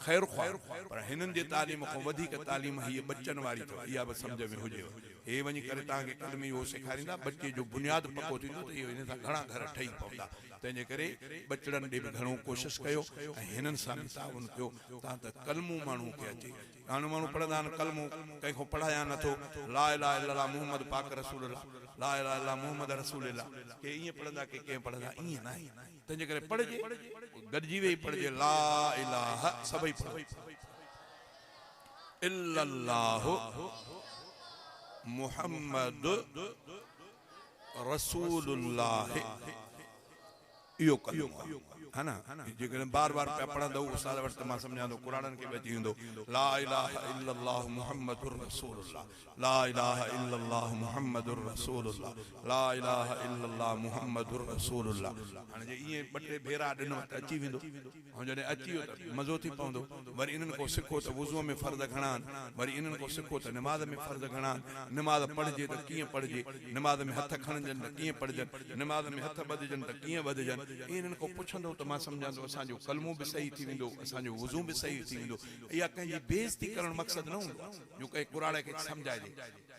خير خواه پر هنن جي تعليم کان وڌيڪ تعليم هيء ٻچن واري اٿو اها به سمجهه ۾ هجيو هي وڃي ڪري توهان کي ڪلمي اهو سيکاريندا ٻچي جو بنياد پڪو ٿيندو ته اهو هن سان گهڻا گهر ٺهي پوندا. تنهنجي ڪري ٻچڙن ڏي به گهڻو ڪوشش ڪيو ۽ هنن سان به تعاون ڪيو تان ته ڪلمو ماڻهو کي اچي. هاڻي ماڻهو پڙهندا آهن ڪلمو ڪنهن کان پڙهايان نٿو لا اله الا الله محمد پاڪ رسول الله لا اله الا الله محمد رسول الله ڪي ائين پڙهندا ڪي ڪئين پڙهندا ائين ناهي تنهنجي ڪري پڙهجي گڏجي ويهي پڙهجي لا اله سڀئي پڙهو الا الله محمد رسول الله اهو ڪلمو آهي ها نه جيڪڏهن بار بار پيا پڙهندؤ استاد وٽ ته مان سمجهان ٿو ڪراڙن کي به اچي ويندو لا اله الا الله محمد رسول الله لا اله الا الله محمد رسول الله لا اله الا الله محمد رسول الله هاڻي جي ائين ٻه ٽي ڀيرا ڏنو ته اچي ويندو. ۽ جڏهن اچي ويو ته مزو ٿي پوندو. وري انهن کان سکو ته وضوء ۾ فرض گهڻا آهن. وري انهن کان سکو ته نماز ۾ فرض گهڻا آهن. نماز پڙهجي ته ڪيئن پڙهجي. نماز ۾ هٿ کڻجن ته ڪيئن پڙهجن. نماز ۾ هٿ ٻڌجن ته ڪيئن ٻڌجن. ائين انهن کان پڇندو ته مان سمجهان ٿو اسان جو ڪلمو به صحيح ٿي ويندو، اسان جو وضو به صحيح ٿي ويندو. اها ڪنهن جي بي عزتي ڪرڻ مقصد نه هوندو آهي جو ڪنهن ڪراڙي کي سمجهائجي.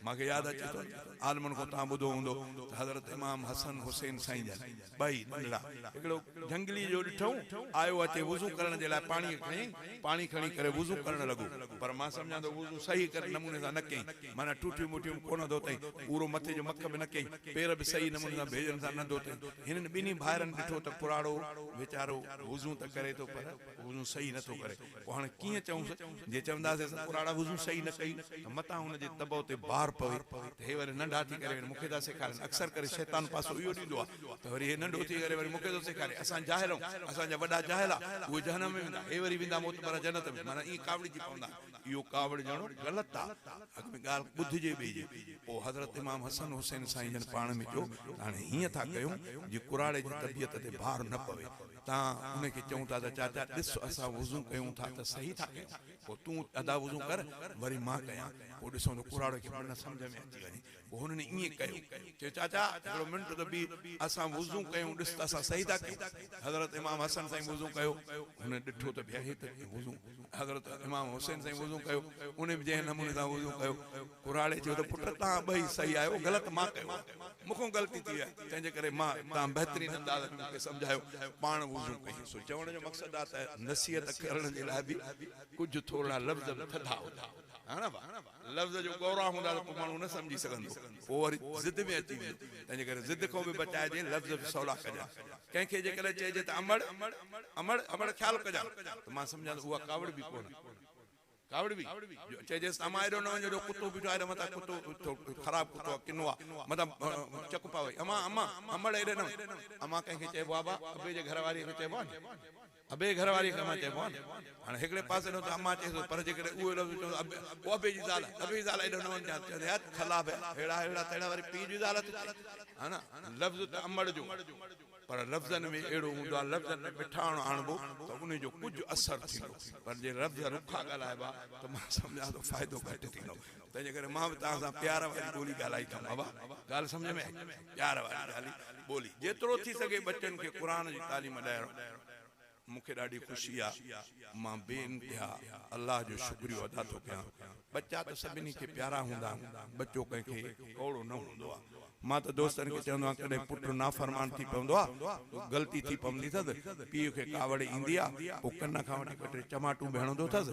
مان کي ياد اچي ٿو عالمن کان توهان ٻڌو هوندو ته حضرت امام حسن حسين سائين جن ٻئي ننڍڙا هڪڙو جهنگلي جو ڏٺئون آيو اچي وضو ڪرڻ جي لاء پاڻي کنيائين پاڻي کڻي ڪري وضو ڪرڻ لڳو پر مان سمجهان ٿو وضو صحيح ڪري نموني سان نه ڪيائين معنيٰ ٽوٽيون موٽيون به ڪونه ڌوتائين پورو مٿي جو مک به نه ڪيائين پير به صحيح نموني سان ڀيڄن سان نه ڌوتائين هنن ٻنهي ڀائرن ڏٺو ته ڪراڙو ويچارو وضو ته ڪري ٿو پر وضو صحيح نه ٿو ڪري پوء هاڻي ڪيئن چئونس؟ جي چونداسينس ته ڪراڙا وضو صحيح نه ڪئي ته متان هن جي طبع تي بار پوي ته هي وري ننڍا ٿي ڪري وري مون کي ٿا سيکارين. اڪثر ڪري شيطان پاسو اهو ڏيندو آهي ته وري هي ننڍو ٿي ڪري وري مون کي ٿو سيکاري. اسان جاهل آهيون، اسان جا وڏا جاهل آ، اهي جهنم ۾ ويندا، هي وري ويندا معتبر جنت ۾. معنيٰ ائين ڪاوڙجي پوندا آهن. اهو ڪاوڙجڻ غلط آ. اڳ ۾ ڳالهه ٻڌجي ٻئي جي. پوء حضرت امام حسن حسين سائين جن پاڻ ۾ چيو ته هاڻي هيئن ٿا ڪيون جي ڪراڙي جي طبيعت تي بار نه پوي. تان ان کي چئون ٿا ته چاچا ڏس اسان وضو ڪيون ٿا ته صحيح ٿا ڪيون پوء تون ادا وضو ڪر وري مان ڪيان پوء ڏسون ته ڪراڙي کي من سمجهه ۾ اچي وڃي پوء هنن ائين ڪيو چيو چاچا هڪڙو منٽ ته بيهه اسان وضو ڪيون ڏس ته اسان صحيح ٿا ڪيون حضرت امام حسن سائين وضو ڪيو هن ڏٺو ته ڀيا هي ته وضو حضرت امام حسين سائين وضو ڪيو ان به جنهن نموني سان وضو ڪيو ڪراڙي چيو ته پٽ توهان ٻئي صحيح آهيو غلط مان ڪيو آهي مون کان غلطي ٿي آهي تنهن جي ڪري مان توهان بهترين انداز ۾ مون کي سمجهايو پاڻ وضو ڪئي سو چوڻ جو مقصد آهي ته نصيحت ڪرڻ جي لاء به ڪجهه ٿورڙا لفظ به ٿڌا هوندا ها نه ڀا لفظ جو ڳورا هوندا ته پوء ماڻهو نه سمجهي سگهندو پوء وري ضد ۾ اچي ويندو تنهن جي ڪري ضد کان به بچائجي لفظ به سولا ڪجن ڪنهن کي جيڪڏهن چئجي ته امڙ امڙ امڙ خيال ڪجان ته مان سمجهان ٿو اها ڪاوڙ به ڪونه ڪاوڙ به جو چئجيس ته امان ايڏو نه وڃ جو ڪتو بيٺو آهي متان ڪتو خراب ڪتو آهي ڪنو آهي متان چڪ پوي امان امان امڙ ايڏي نه وڃ امان ڪنهن کي چئبو آهي ابا ابي جي گهر واريء کي چئبو آهي نه ابي جي گهر واريء کي امان چئبو آهي نه هاڻي هڪڙي پاسي ڏانهن ته امان چئي ٿو پر جيڪڏهن اهو لفظ چوندو ابي او ابي جي زال ابي جي زال ايڏو نه وڃجان چوندي يار کلا پيا ههڙا ههڙا تهڙا وري پيء جي زال ٿي چئي ها نه لفظ ته امڙ جو پر لفظن ۾ اهڙو هوندو آهي، لفظن ۾ مٺاڻ آڻبو ته انهي جو ڪجهه اثر ٿيندو، پر جي لفظ رکا ڳالهائبا ته مان سمجهان ٿو فائدو گهٽ ٿيندو. تنهنجي ڪري مان به توهان سان پيار واري ٻولي ڳالهائي اٿم. ابا ڳالهه سمجهه ۾ آئي؟ پيار واري ڳالهي ٻولي. جيترو ٿي سگهي ٻچن کي قرآن جي تعليم ڏيارڻ. مون کي ڏاڍي خوشي آ، مان بي انتها الله جو شڪريو ادا ٿو ڪيان. ٻچا ته سڀني کي پيارا هوندا آهن، ٻچو ڪنهن کي ڪؤڙو نه هوندو آ. مان ته دوستن کي چوندو آهيان ڪڏهن پٽ نافرمان ٿي پوندو آ، غلطي ٿي پوندي اٿس، پيء کي ڪاوڙ ايندي آ، پوء ڪن کان وٺي ٻه ٽي چماٽون به هڻندو اٿس.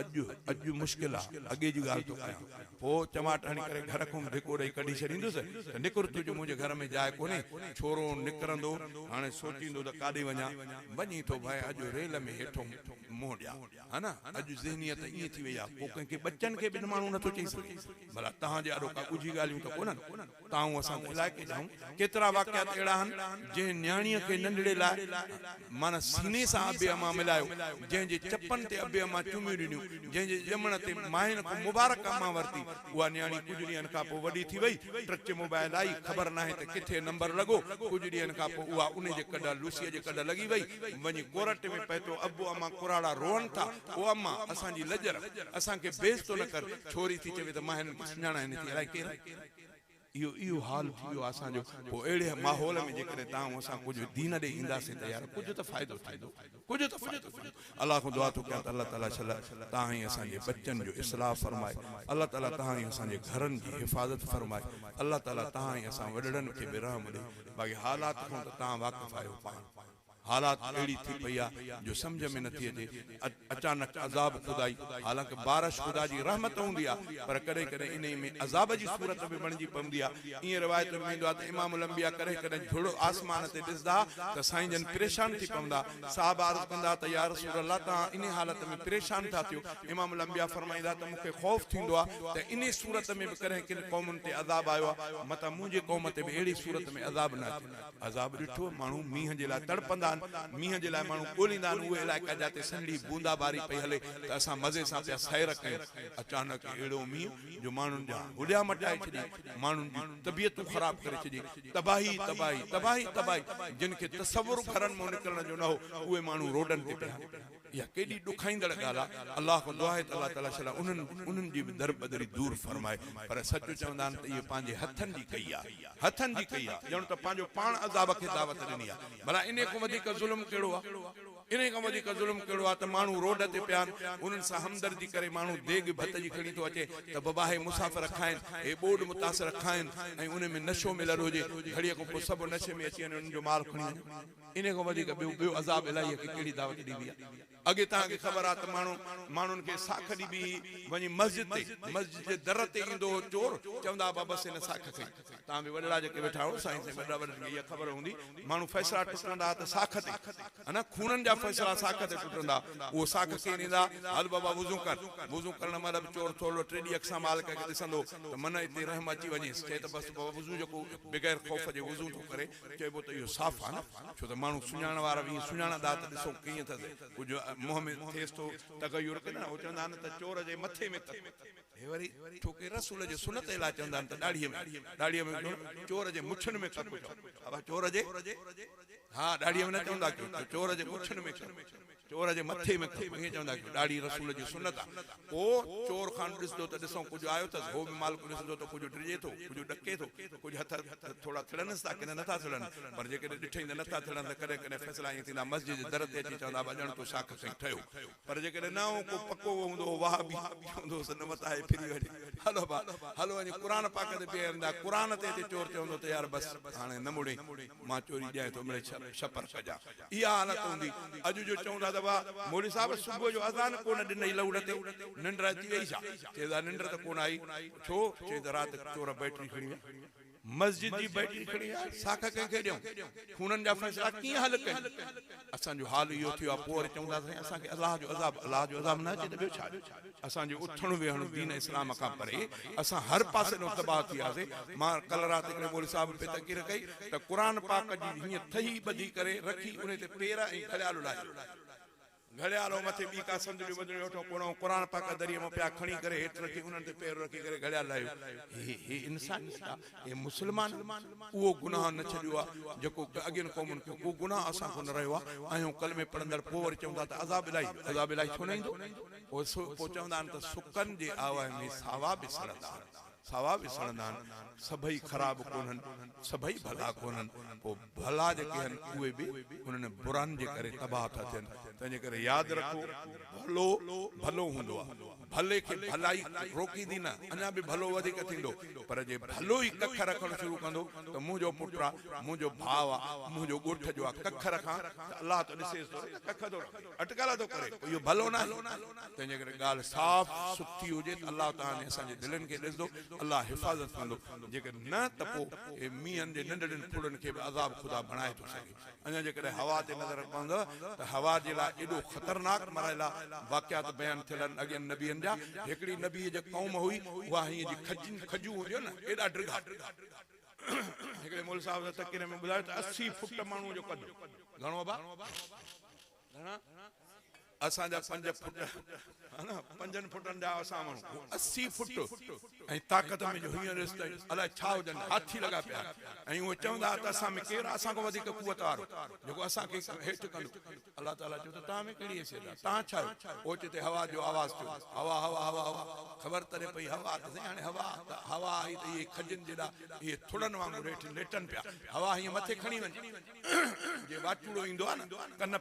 اڄ اڄ مشڪل آ، اڳي جي ڳالهه ٿو ڪيان. پوء چماٽ هڻي ڪري گهر کان به ڌڪو ڏئي ڪڍي ڇڏيندس ته نڪر تنهنجو منهنجي گهر ۾ جاء ڪونهي. ڇورو نڪرندو، هاڻي سوچيندو ته ڪاڏي وڃان. وڃي ٿو ڀانء اڄ ريل ۾ هيٺو منهن ڏيان. ها نه، اڄ ذهنيت ائين ٿي وئي آهي. پوء ڪنهن کي ٻچن کي به ماڻهو نٿو چئي سگهي. ڀلا توهان جي آڏو ڪا ڳجهي ڳالهيون ته ڪونهن. تائون اسان ته علائقي جا آهيون. ڪيترا واقعات اهڙا آهن، جنهن نياڻيء کي ننڍڙي لاء معنيٰ سيني سان ابي امان ملايو، جنهن جي چپن تي ابي امان چميون ڏنيون، جنهن جي ڄمڻ تي ماين کان مبارڪ امان ورتي، اها نياڻي ڪجهه ڏينهن کان پوء وڏي ٿي وئي، ٽچ موبائل آئي، خبر ناهي ته ڪٿي نمبر لڳو، ڪجهه ڏينهن کان پوء اها انهي جي ڪڍ لوسيء جي ڪڍ لڳي وئي، وڃي ڪورٽ ۾ پهتو، ابو امان ڪراڙا روئن ٿا، او امان اسان جي لڄ رک، اسان کي بيعزتو نه ڪر، ڇوري ٿي چوي ته مان هنن کي سڃاڻان ئي نٿي، الائي ڪير آهن. اهو اهو حال ٿي ويو آهي اسان جو. پوء اهڙي ماحول ۾ جيڪڏهن توهان ۽ اسان ڪجهه دين ڏي اينداسين ته يار ڪجهه ته فائدو ٿيندو. ڪجهه ته فائدو ٿيندو. الله کان دعا ٿو ڪيان ته الله تعالي شل توهان ۽ اسان جي ٻچن جو اصلاح فرمائي. الله تعالي توهان ۽ اسان جي گهرن جي حفاظت فرمائي. الله تعالي توهان ۽ اسان وڏڙن کي به رحم ڏي. باقي حالات کان ته توهان واقف آهيو پاڻ. حالات اهڙي ٿي پئي آ جو سمجهه ۾ نٿي اچي. اچانڪ عذاب خدائي، حالانڪ بارش خدا جي رحمت هوندي آ پر ڪڏهن ڪڏهن انهي ۾ عذاب جي صورت به بڻجي پوندي آ. ائين روايتن ۾ ايندو آ ته امام الانبياء ڪڏهن ڪڏهن جھڙ آسمان تي ڏسندا ته سائين جن پريشان ٿي پوندا. صحابه عرض ڪندا ته يا رسول الله توهان انهي حالت ۾ پريشان ٿا ٿيو. امام الانبياء فرمائيندا ته مون کي خوف ٿيندو آ ته انهي صورت ۾ به ڪڏهن ڪن قومن تي عذاب آيو آ متان منهنجي قوم تي به اهڙي صورت ۾ عذاب نه اچي. عذاب ڏٺو، ماڻهو مينهن جي لاء تڙپندا آهن، مينهن جي لاء ماڻهو ڳوليندا آهن، اهي علائقا جاتي سنهڙي بوندا باري پئي هلي ته اسان مزي سان پيا سير ڪيون، اچانڪ اهڙو مينهن جو ماڻهن جا هليا مٽائي ڇڏي، ماڻهن جون طبيعتون خراب ڪري ڇڏي، تباهي ئي تباهي، تباهي ئي تباهي، جن کي تصور گهرن مان نڪرڻ جو نه هو، اهي ماڻهو روڊن تي پيا آهن. اها ڪيڏي ڏکائيندڙ ڳالهه آهي. الله کان دعا آهي ته الله تعاليٰ شل انهن انهن جي به دربدري دور فرمائي. پر سچ چوندا آهن ته اهي پنهنجي هٿن جي ڪئي آهي. هٿن جي ڪئي آهي. ڄڻ ته پنهنجو پاڻ عذاب کي دعوت ڏني آهي. ڀلا انهي کان وڌيڪ ظلم ڪهڙو آهي؟ انهي کان وڌيڪ ظلم ڪهڙو آهي ته ماڻهو روڊ تي پيا آهن، انهن سان همدردي ڪري ماڻهو ديڳ ڀت جي کڻي ٿو اچي ته بابا هي مسافر کائن، هي ٻوڏ متاثر کائن ۽ انهي ۾ نشو مليل هجي، گهڙيء کان پوء سڀ نشي ۾ اچي وڃن انهن جو مال کڻي وڃن. انهيء کان وڌيڪ ٻيو ٻيو عذاب الاهيء کي ڪهڙي دعوت ڏبي آهي؟ اڳي توهان کي خبر آهي ته ماڻهو ماڻهن کي ساک ڏبي هئي، وڃي مسجد تي، مسجد جي در تي ايندو هو چور، چوندا ها بابا بس هن ساک کنئي. توهان به وڏڙا جيڪي ويٺا آهيو، سائين سائين وڏڙا وڏڙن کي اها خبر هوندي، ماڻهو فيصلا ٽٽندا ها ته ساک تي، ها نه خونن جا فيصلا ساک تي ٽٽندا ها، اهو ساک ڪيئن ڏيندا ها، هل بابا وضو ڪر، وضو ڪرڻ مهل به چور ٿورڙو ٽيڏي اک سان مالڪ کي ڏسندو ته من اتي رحم اچي وڃيس، چئي ته بس بابا وضو جيڪو بغير خوف جي وضو ٿو ڪري، چئبو ته اهو صاف آ نه، ڇو ته ماڻهو سڃاڻڻ وارا به ائين سڃاڻندا ته ڏسو ڪيئن اٿس، ڪجهه منهن ۾ ٿئيس ٿو تغير ڪي نه، هو چوندا آهن ته چور جي مٿي ۾ تڪ، هي وري ڇو ڪي رسول جي سنت جي لاء چوندا آهن ته ڏاڙهيء ۾، ڏاڙهيء ۾ ڪيو نه، چور جي مڇن ۾ ڪڪ چئو، بابا چور جي، ها ڏاڙهيء ۾ نه چوندا ڪيو، چور جي مڇن ۾ ڪڪ. چور جي مٿي ۾ ٿڦ ائين چوندا ڪيو ڏاڙهي رسول جي سنت آ. پوء چور خان ڏسندو ته ڏسون ڪجهه آيو اٿس. هو به مالڪ ڏسندو ته ڪجهه ڊڄي ٿو، ڪجهه ڏڪي ٿو، ڪجهه هٿ ٿورا ٿڙنس ٿا ڪي نه نٿا ٿڙن. پر جيڪڏهن ڏٺئين ته نٿا ٿڙن ته ڪڏهن ڪڏهن فيصلا ائين ٿيندا مسجد جي در تي اچي چوندا ابا ڄڻ تو ساک کنئي ٺهيو. پر جيڪڏهن نه هو ڪو پڪو هوندو هو وهابي چوندو هوس نه متان هي ڦري وڃي. هلو ابا هلو وڃي قرآن پاڪ تي بيهاريندا. قرآن تي اچي چور چوندو ته يار بس هاڻي نه مڙين مان چوري ڏيانء ٿو مڙئي ڇپر ڪجان. اها حالت هوندي اڄ جو چون ٿا ته واهه مولوي صاحب صبح جو اذان ڪو نه ڏنئي لوڙ تي ننڊ اچي وئي ڇا؟ چئي ته ننڊ ته ڪونه آئي ڇو؟ چئي ته رات چور بيٽري کڻي ويا مسجد جي بيٽري کڻي ويا ساک ڪنهن کي ڏيون خونن جا فيصلا ڪيئن حل ڪيون اسان جو حال اهو ٿيو آهي پوء وري چون ٿا سائين اسان کي الله جو عذاب الله جو عذاب نه اچي ته ٻيو ڇا اسان جو اٿڻ ويهڻ دين اسلام کان پري اسان هر پاسي ڏانهن تباهه ٿي وياسي مان ڪلهه رات هڪڙي مولوي صاحب پئي تقرير ڪئي ته قرآن پاڪ جي هيئن ٿهي ٻڌي ڪري رکي انهي تي پير ۽ گهڙيالو لاهيو. گهڙيالو مٿي ٻي ڪا صندليون ٻڌڻيون ويٺو ڪونه هو قرآن پاڪ دريء مان پيا کڻي ڪري هيٺ رکي انهن تي پير رکي ڪري گهڙيال لاهيو. هي هي انسانيت آ؟ هي مسلمان اهو گناهه نه ڇڏيو آ جيڪو اڳين قومن ڪيو ڪو گناهه اسان کان نه رهيو آ آهيون ڪلمي پڙهندڙ پوء وري چون ٿا ته عذاب الاهي عذاب الاهي ڇو نه ايندو؟ پوء چوندا آهن ته سڪن جي آواه ۾ ساوا به سڙندا آهن. ساوا به سڙندا آهن، سڀئي خراب ڪونهن، سڀئي ڀلا ڪونهن، پوء ڀلا جيڪي آهن اهي به انهن برن جي ڪري تباهه ٿا ٿين، تنهنجي ڪري ياد رکو ڀلو ڀلو هوندو آهي، ڀلي کي ڀلائي روڪيندي نه، اڃا به ڀلو وڌيڪ ٿيندو، پر جي ڀلو ئي ڪک رکڻ شروع ڪندو ته منهنجو پٽ آ، منهنجو ڀاء آ، منهنجو ڳوٺ جو آ، ڪک رکان ته الله ته ڏسيس ٿو نه ته ڪک ٿو رکي. اٽڪل ٿو ڪري پوء اهو ڀلو ناهي. تنهنجي ڪري ڳالهه صاف سٿي هجي ته الله توهان ۽ اسان جي دلين کي ڏسندو، الله حفاظت ڪندو، جيڪڏهن نه ته پوء مينهن جي ننڍڙين ڦڙن کي به عذاب خدا بڻائي ٿو سگهي. اڃا جيڪڏهن هوا تي نظر پوندو ته هوا جي لاء ايڏو خطرناڪ مرحلا واقعات بيان ٿيل آهن اڳين نبين جا، هڪڙي نبيء جي قوم هئي اها هيئن جي کجين کجون هونديون نه ايڏا ڊگها هڪڙي مولوي صاحب تقرير ۾ ٻڌايو ته 80 فٽ ماڻهوء جو قد گهڻو ابا؟ گهڻا؟ اسان جا 5 فٽ ها نه، پنجن فٽن جا اسان ماڻهو، هو 80 فٽ. ۽ طاقت ۾ جو هينئر ڏس ته الائي ڇا هجن، هاٿي لڳا پيا آهن ۽ اهي چوندا ها ته اسان ۾ ڪير آهي اسان کان وڌيڪ قوت وارو جيڪو اسان کي هيٺ ڪندو. الله تعاليٰ چيو ته توهان ۾ ڪهڙي حيثيت آهي؟ توهان ڇا آهيو؟ اوچتي هوا جو آواز ٿيو، هوا هوا هوا هوا، خبر تڏهن پئي هوا ته سائين هاڻي هوا ته هوا آئي ته اهي کجين جيڏا اهي ٿڙن وانگر هيٺ ليٽن پيا، هوا هيئن مٿي کڻي وڃي. جيئن واچوڙو ايندو آهي نه، ڪن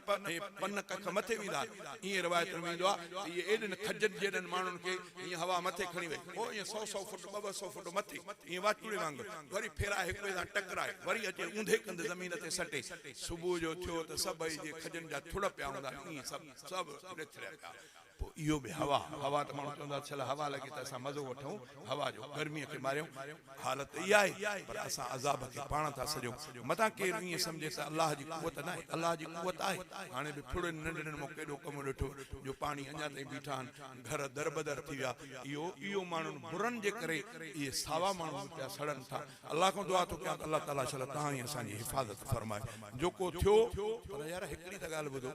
پن ڪک مٿي ويندا آهن، ائين روايتن ۾ ايندو آهي ته اهي ايڏن کجين جيڏن ماڻهن کي هيئن هوا مٿي کڻي وئي، پوء ائين سئو سئو فوٽ ٻه ٻه سئو فوٽ مٿي ائين واچوڙي وانگر وري ڦيرائي هڪ ٻئي سان ٽڪرائي وري اچي اونڌي ڪنڌ زمين تي سٽي. صبح جو ٿيو ته سڀئي جي کجين جا ٿڙ پيا هوندا ائين سڀ سڀ لٿڙيا پيا. پوء اهو به هوا، هوا ته ماڻهو چوندا ته شل هوا لڳي ته اسان مزو وٺون هوا جو، گرميء کي ماريون. حالت ته اها آهي، پر اسان عذاب کي پاڻ ٿا سڏيون. متان ڪير ائين سمجهي ته الله جي قوت ناهي. الله جي قوت آهي. هاڻي به ڦڙين ننڍڙين مون ڪيڏو ڪم ڏٺو جو پاڻي اڃا تائين بيٺا آهن. گهر دربدر ٿي ويا. اهو اهو ماڻهن برن جي ڪري اهي ساوا ماڻهو به پيا سڙن ٿا. الله کان دعا ٿو ڪيان ته الله تعاليٰ شل توهان ۽ اسان جي حفاظت فرمائي. جو ڪو ٿيو. پر يار هڪڙي ته ڳالهه ٻڌو.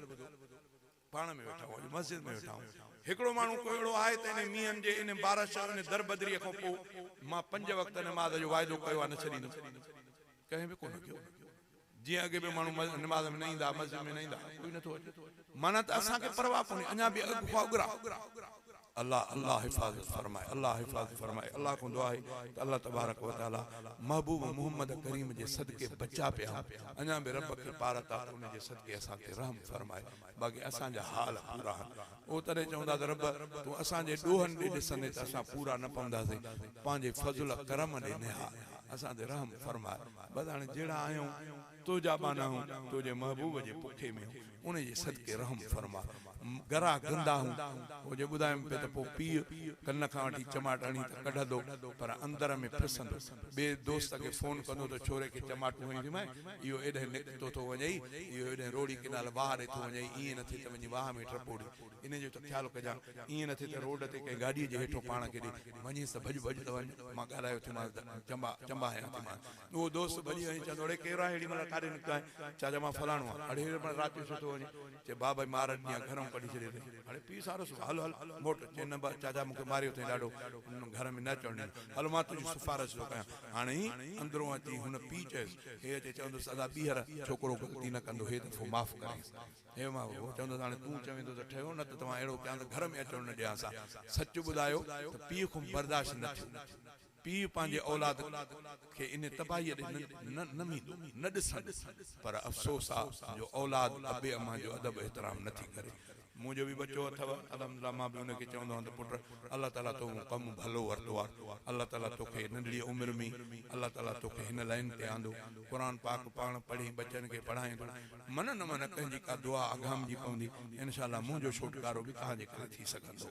پاڻ ۾ ويٺا آهيون، اڄ مسجد ۾ ويٺا آهيون. هڪڙو ماڻهو ڪو اهڙو آهي ته انهي مينهن جي، انهي بارش، انهي دربدريء کان پوء مان پنج وقت نماز جو واعدو ڪيو آهي نه ڇڏيندس. ڪنهن به ڪونه ڪيو. جيئن اڳي به ماڻهو نماز ۾ نه ايندا ها، مسجد ۾ نه ايندا ها، ڪوئي نٿو اچي. معنيٰ ته اسان کي پرواهه ڪونهي، اڃا به اڳ کان اڳرا. الله الله حفاظت فرمائي الله حفاظت فرمائي الله کان دعا آهي ته الله تبارڪ وتعالي محبوب محمد ڪريم جي صدقي بچا پيا آهيون اڃا به رب کي پارت آ ته ان جي صدقي اسان تي رحم فرمائي باقي اسان جا حال پورا آهن اهو تڏهن چوندا ته رب تون اسان جي ڏوهن ڏي ڏسندين ته اسان پورا نه پونداسين پنهنجي فضل ڪرم ڏي نهار اسان تي رحم فرماء بس هاڻي جهڙا آهيون تنهنجا ٻانها آهيون تنهنجي محبوب جي پکي ۾ آهيون ان جي صدقي رحم فرما. گرا گندا هون. هو جي ٻڌايم پئي ته پوء پيء ڪن کان وٺي چماٽ هڻي ته ڪڍندو پر اندر ۾ ڦسندو. ٻئي دوست کي فون ڪندو ته ڇوري کي چماٽون هنيون ٿيمانء، اهو ايڏهن نڪتو ٿو وڃئي، اهو ايڏهن روهڙي ڪينال واهه ڏي ٿو وڃئي، ائين نه ٿئي ته وڃي واهه ۾ ٽپو ڏي. انهيء جو ته خيال ڪجان، ائين نه ٿئي ته روڊ تي ڪنهن گاڏيء جي هيٺون پاڻ کي ڏي. وڃيس ته ڀڄ ڀڄ ته وڃ، مان ڳالهايو ٿيمانس ته چنبا چنبا هنيا ٿيمانس. اهو دوست ڀڄي وڃي چوندو، اڙي ڪير آهين هيڏي مهل ڪاڏي نڪتو آهين؟ چاچا مان فلاڻو آهيان. اڙي هيڏي مهل رات جو ڇو ٿو وڃين؟ چي ڀاء ڀائي مار ڏني آهي گهرئون ڪڍي ڇڏيو اٿئي. اڙي پيء سارو سو هل هل موٽ. چي نه چاچا مون کي ماريو اٿئي ڏاڍو گهر ۾ نه اچڻ ڏنو. هل مان تنهنجي سفارش ٿو ڪيان. هاڻي اندرون اچي هن پيء چيس. هي اچي چوندس ادا ٻيهر ڇوڪرو غلطي نه ڪندو هي دفعو معاف ڪرينس. هي مان هو چوندس هاڻي تون چوين ٿو ته ٺهيو نه ته توهان اهڙو ڪيان ته گهر ۾ اچڻ نه ڏيانس ها. سچ ٻڌايو ته پيء کان برداشت نه ٿيو. پيء پنهنجي اولاد کي انهي تباهيء ڏي نه ويندو، نه ڏسندو، پر افسوس آ جو اولاد ابي امان جو ادب احترام نه ٿي ڪري. منهنجو به ٻچو اٿئو، الحمدلله مان به ان کي چوندو آهيان ته پٽ الله تعاليٰ تو مون ڪم ڀلو ورتو آ، الله تعاليٰ توکي ننڍڙي عمر ۾ الله تعاليٰ توکي هن لائين تي آندو، قرآن پاڪ پاڻ پڙهين ٻچن کي پڙهائين ٿو، من نه من ڪنهن جي ڪا دعا اگهامجي پوندي، انشاء الله منهنجو ڇوٽڪارو به توهان جي ڪري ٿي سگهندو.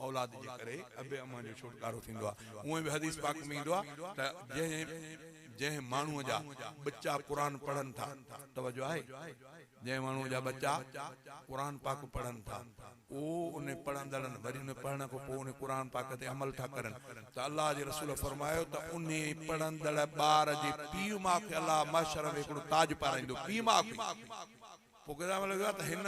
اولاد جي ڪري ابي امان جو ڇوٽڪارو ٿيندو آهي. هونئن به حديث پاڪ ۾ ايندو آهي ته جنهن جنهن ماڻهوء جا ٻچا قرآن پڙهن ٿا، توجه آهي، جنهن ماڻهوء جا ٻچا قرآن پاڪ پڙهن ٿا، اهو ان پڙهندڙن وري ان پڙهڻ کان پوء ان قرآن پاڪ تي عمل ٿا ڪرن ته الله جي رسول فرمايو ته انهي پڙهندڙ ٻار جي پيء ماء کي الله محشر ۾ هڪڙو تاج پارائيندو، پيء ماء کي. پوء ڪيڏانهن مهل ويو ته هن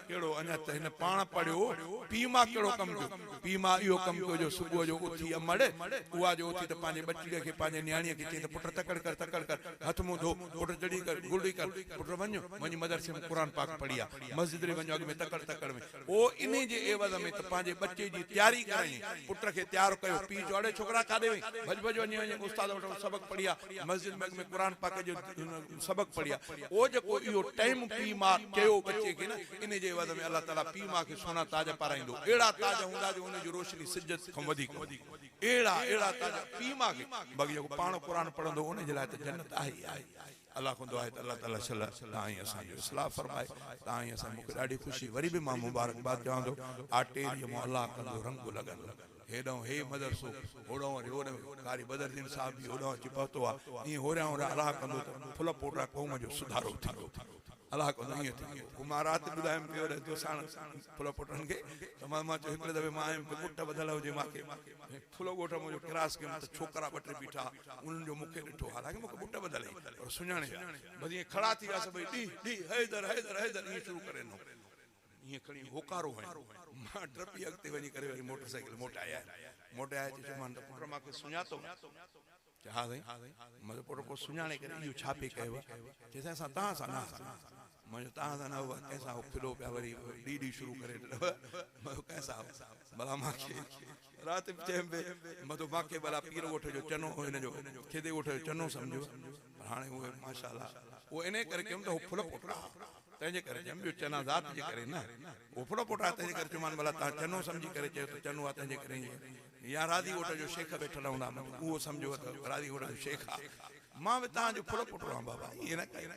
ڪهڙو اڃا ته هن پاڻ پڙهيو، پيء ماء ڪهڙو ڪم ڪيو؟ پيء ماء اهو ڪم ڪيو جو صبح جو اٿي امڙ اها جو اٿي ته پنهنجي ٻچڙي کي پنهنجي نياڻيء کي چئي ته پٽ تڪڙ ڪر تڪڙ ڪر هٿ منهن ڌو پٽ چڙي ڪر گرڙي ڪر پٽ وڃ وڃي مدرسي ۾ قرآن پاڪ پڙهي آ مسجد ڏي وڃ اڳ ۾ تڪڙ تڪڙ ۾ پوء انهي جي عيوض ۾ ته پنهنجي ٻچي جي تياري ڪرايائين پٽ کي تيار ڪيو پيء چيو اڙي ڇوڪرا ڪاڏي وئين ڀڄ ڀڄ وڃي وڃي استاد وٽ سبق پڙهي آ مسجد ۾ اڳ ۾ قرآن پاڪ جو سبق پڙهي آ پوء جيڪو اهو ٽائيم پيء ماء چيو ٻچي کي نه انهي جي عيوض ۾ الله تعالي پيء ماء کي سونا تاج پارائيندو اهڙا تاج هوندا جو انهي جي روشني سج کان وڌيڪ هوندي اهڙا اهڙا تاج پيء ماء کي باقي جيڪو پاڻ قرآن پڙهندو انهي جي لاء ته جنت آهي ئي آهي الله کان دعا آهي ته الله تعالي شل توهان ۽ اسان جو اصلاح فرمائي توهان ۽ اسان مون کي ڏاڍي خوشي وري به مان مبارڪباد چوان ٿو آٽيريء مون الله ڪندو رنگ لڳندو هيڏانهن هي مدرسو هوڏانهن وري هوڏانهن قاري بدرالدين صاحب به هوڏانهن اچي پهتو آ ائين هوريان هوريان الله ڪندو ته ڦل پوٽا قوم جو سڌارو ٿيندو الله ڪندو ائين ٿيندو پوء مان رات ٻڌايم پيو هوڏانهن دوساڻ ڦل پوٽن کي ته مان چيو هڪڙي دفعي مان آيم ته ڳٽ ٻڌل هجي مان کي ڦل ڳوٺ منهنجو ڪراس ڪيم ته ڇوڪرا ٻه ٽي بيٺا انهن جو مون کي ڏٺو حالانڪه مون کي ٻٽ ٻڌل هئي پر سڃاڻي ويا بس ائين کڙا ٿي ويا سڀئي ڏي ڏي حيدر حيدر حيدر ائين شروع ڪري ڏنو. ائين کڻي هوڪارو هنيو. مان ڊپي اڳتي وڃي ڪري وري موٽر سائيڪل موٽائي آيس. موٽائي آيس چيومان ته پٽ مان کي سڃاتو؟ چي ها سائين. مان چيو پٽ پوء سڃاڻي ڪري اهو ڇا پئي ڪيو؟ چي سائين اسان توهان سان نه هئاسين. مان چيو توهان سان نه هئا ڪنهن سان هو؟ کلو پيا وري ڏي ڏي شروع ڪري ڏنو. مان چيو ڪنهن سان هو؟ ڀلا مان کي رات به چيم به مان چيو مان کي ڀلا پير ڳوٺ جو چنو هن جو کيدي ڳوٺ جو چنو سمجهيو پر هاڻي اهي ماشاءالله اهو انهي ڪري ڪيم ته هو ڦل پوٽا ها تنهن جي ڪري چيم ٻيو چنا ذات جي ڪري نه اهو ڦل پوٽا تنهن جي ڪري چيومان ڀلا توهان چنو سمجهي ڪري چيو ته چنو آ تنهن جي ڪري ائين يا راضي ڳوٺ جو شيخ ويٺل هوندا مان چيو اهو سمجهيو ته راضي ڳوٺ جو شيخ آ مان به توهان جو ڦل پوٽو آهيان بابا ائين نه ڪيو.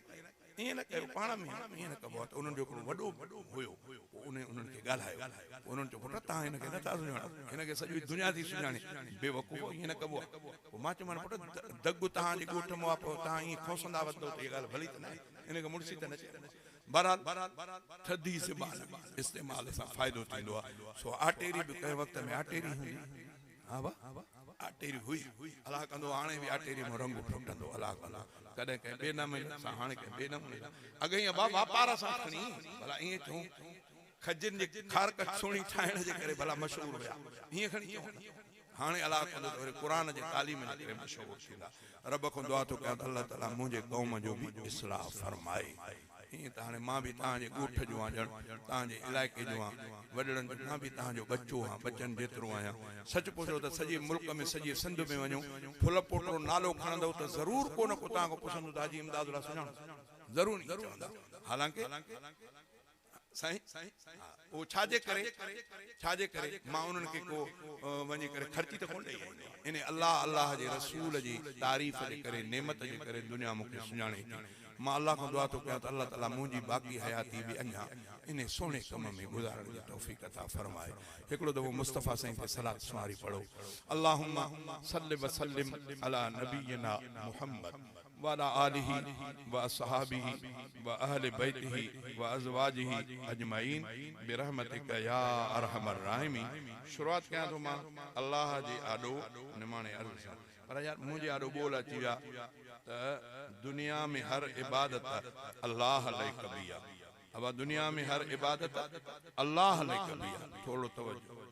ائين نه ڪيو پاڻ ۾ ائين نه ڪبو آهي ته انهن جو هڪڙو وڏو هيو پوء انهي انهن کي ڳالهايو پوء انهن چيو پٽ توهان هن کي نه ٿا سڃاڻو هن کي سڄي دنيا ٿي سڃاڻي بيوقوفو ائين نه ڪبو آهي پوء مان چيومان پٽ دڳ توهان جي ڳوٺ مان آهي پوء توهان ائين کوسندا وتندو ته اها ڳالهه ڀلي ته ناهي ان کي مڙسي ته نه چئبو آهي بهرحال ٿڌي زبان استعمال سان فائدو ٿيندو آهي سو آٽيري به ڪنهن وقت ۾ آٽيري هوندي ها با آٽيري هئي الله ڪندو هاڻي به آٽيري مان رنگ ڦٽندو الله ڪندو ڪڏهن ڪنهن ٻئي نموني سان هاڻي ڪنهن ٻئي نموني سان اڳئين ابا واپار سان کڻي ڀلا ائين چئون کجين جي کارڪ سهڻي ٺاهڻ جي ڪري ڀلا مشهور هيا ائين کڻي چئون هاڻي الله ڪندو ته وري قرآن جي تعليم جي ڪري مشهور ٿيندا رب کان دعا ٿو ڪيان ته الله تعالي منهنجي قوم جو به اصلاح فرمائي. ائين ته هاڻي مان به توهان جي ڳوٺ جو آهيان ڄڻ توهان جي علائقي جو آهيان وڏڙن جو مان به توهان جو ٻچو آهيان ٻچن جيترو آهيان سچ پڇو ته سڄي ملڪ ۾ سڄي سنڌ ۾ وڃو ڦل پوٽو نالو کڻندؤ ته ضرور ڪو نه ڪو توهان کان پڇندو ته حاجي امداد الله سڃاڻو ضرور ائين چوندا حالانڪه سائين ها اهو ڇا جي ڪري ڇا جي ڪري مان انهن کي ڪو وڃي ڪري خرچي ته ڪونه ڏئي آئي آهيان انهي الله الله جي رسول جي تعريف جي ڪري نعمت جي ڪري دنيا مون کي سڃاڻي ٿي مان الله کان دعا ٿو ڪيان ته الله تعالي منهنجي باقي حياتي به اڃا انهي سهڻي ڪم ۾ گذارڻ جي توفيق عطا فرمائي هڪڙو دفعو مصطفيٰ سائين تي صلات سنواري پڙهو اللهم صل وسلم علي نبينا محمد وعلي آله واصحابه واهل بيته وازواجه اجمعين برحمتک يا ارحم الراحمين شروعات ڪيان ٿو مان الله جي آڏو نماڻي عرض سان پر يار منهنجي آڏو ٻول اچي ويا ته دنيا ۾ هر عبادت الله لئي ڪبي آ ابا دنيا ۾ هر عبادت الله لئي ڪبي آ ٿورڙو توجه.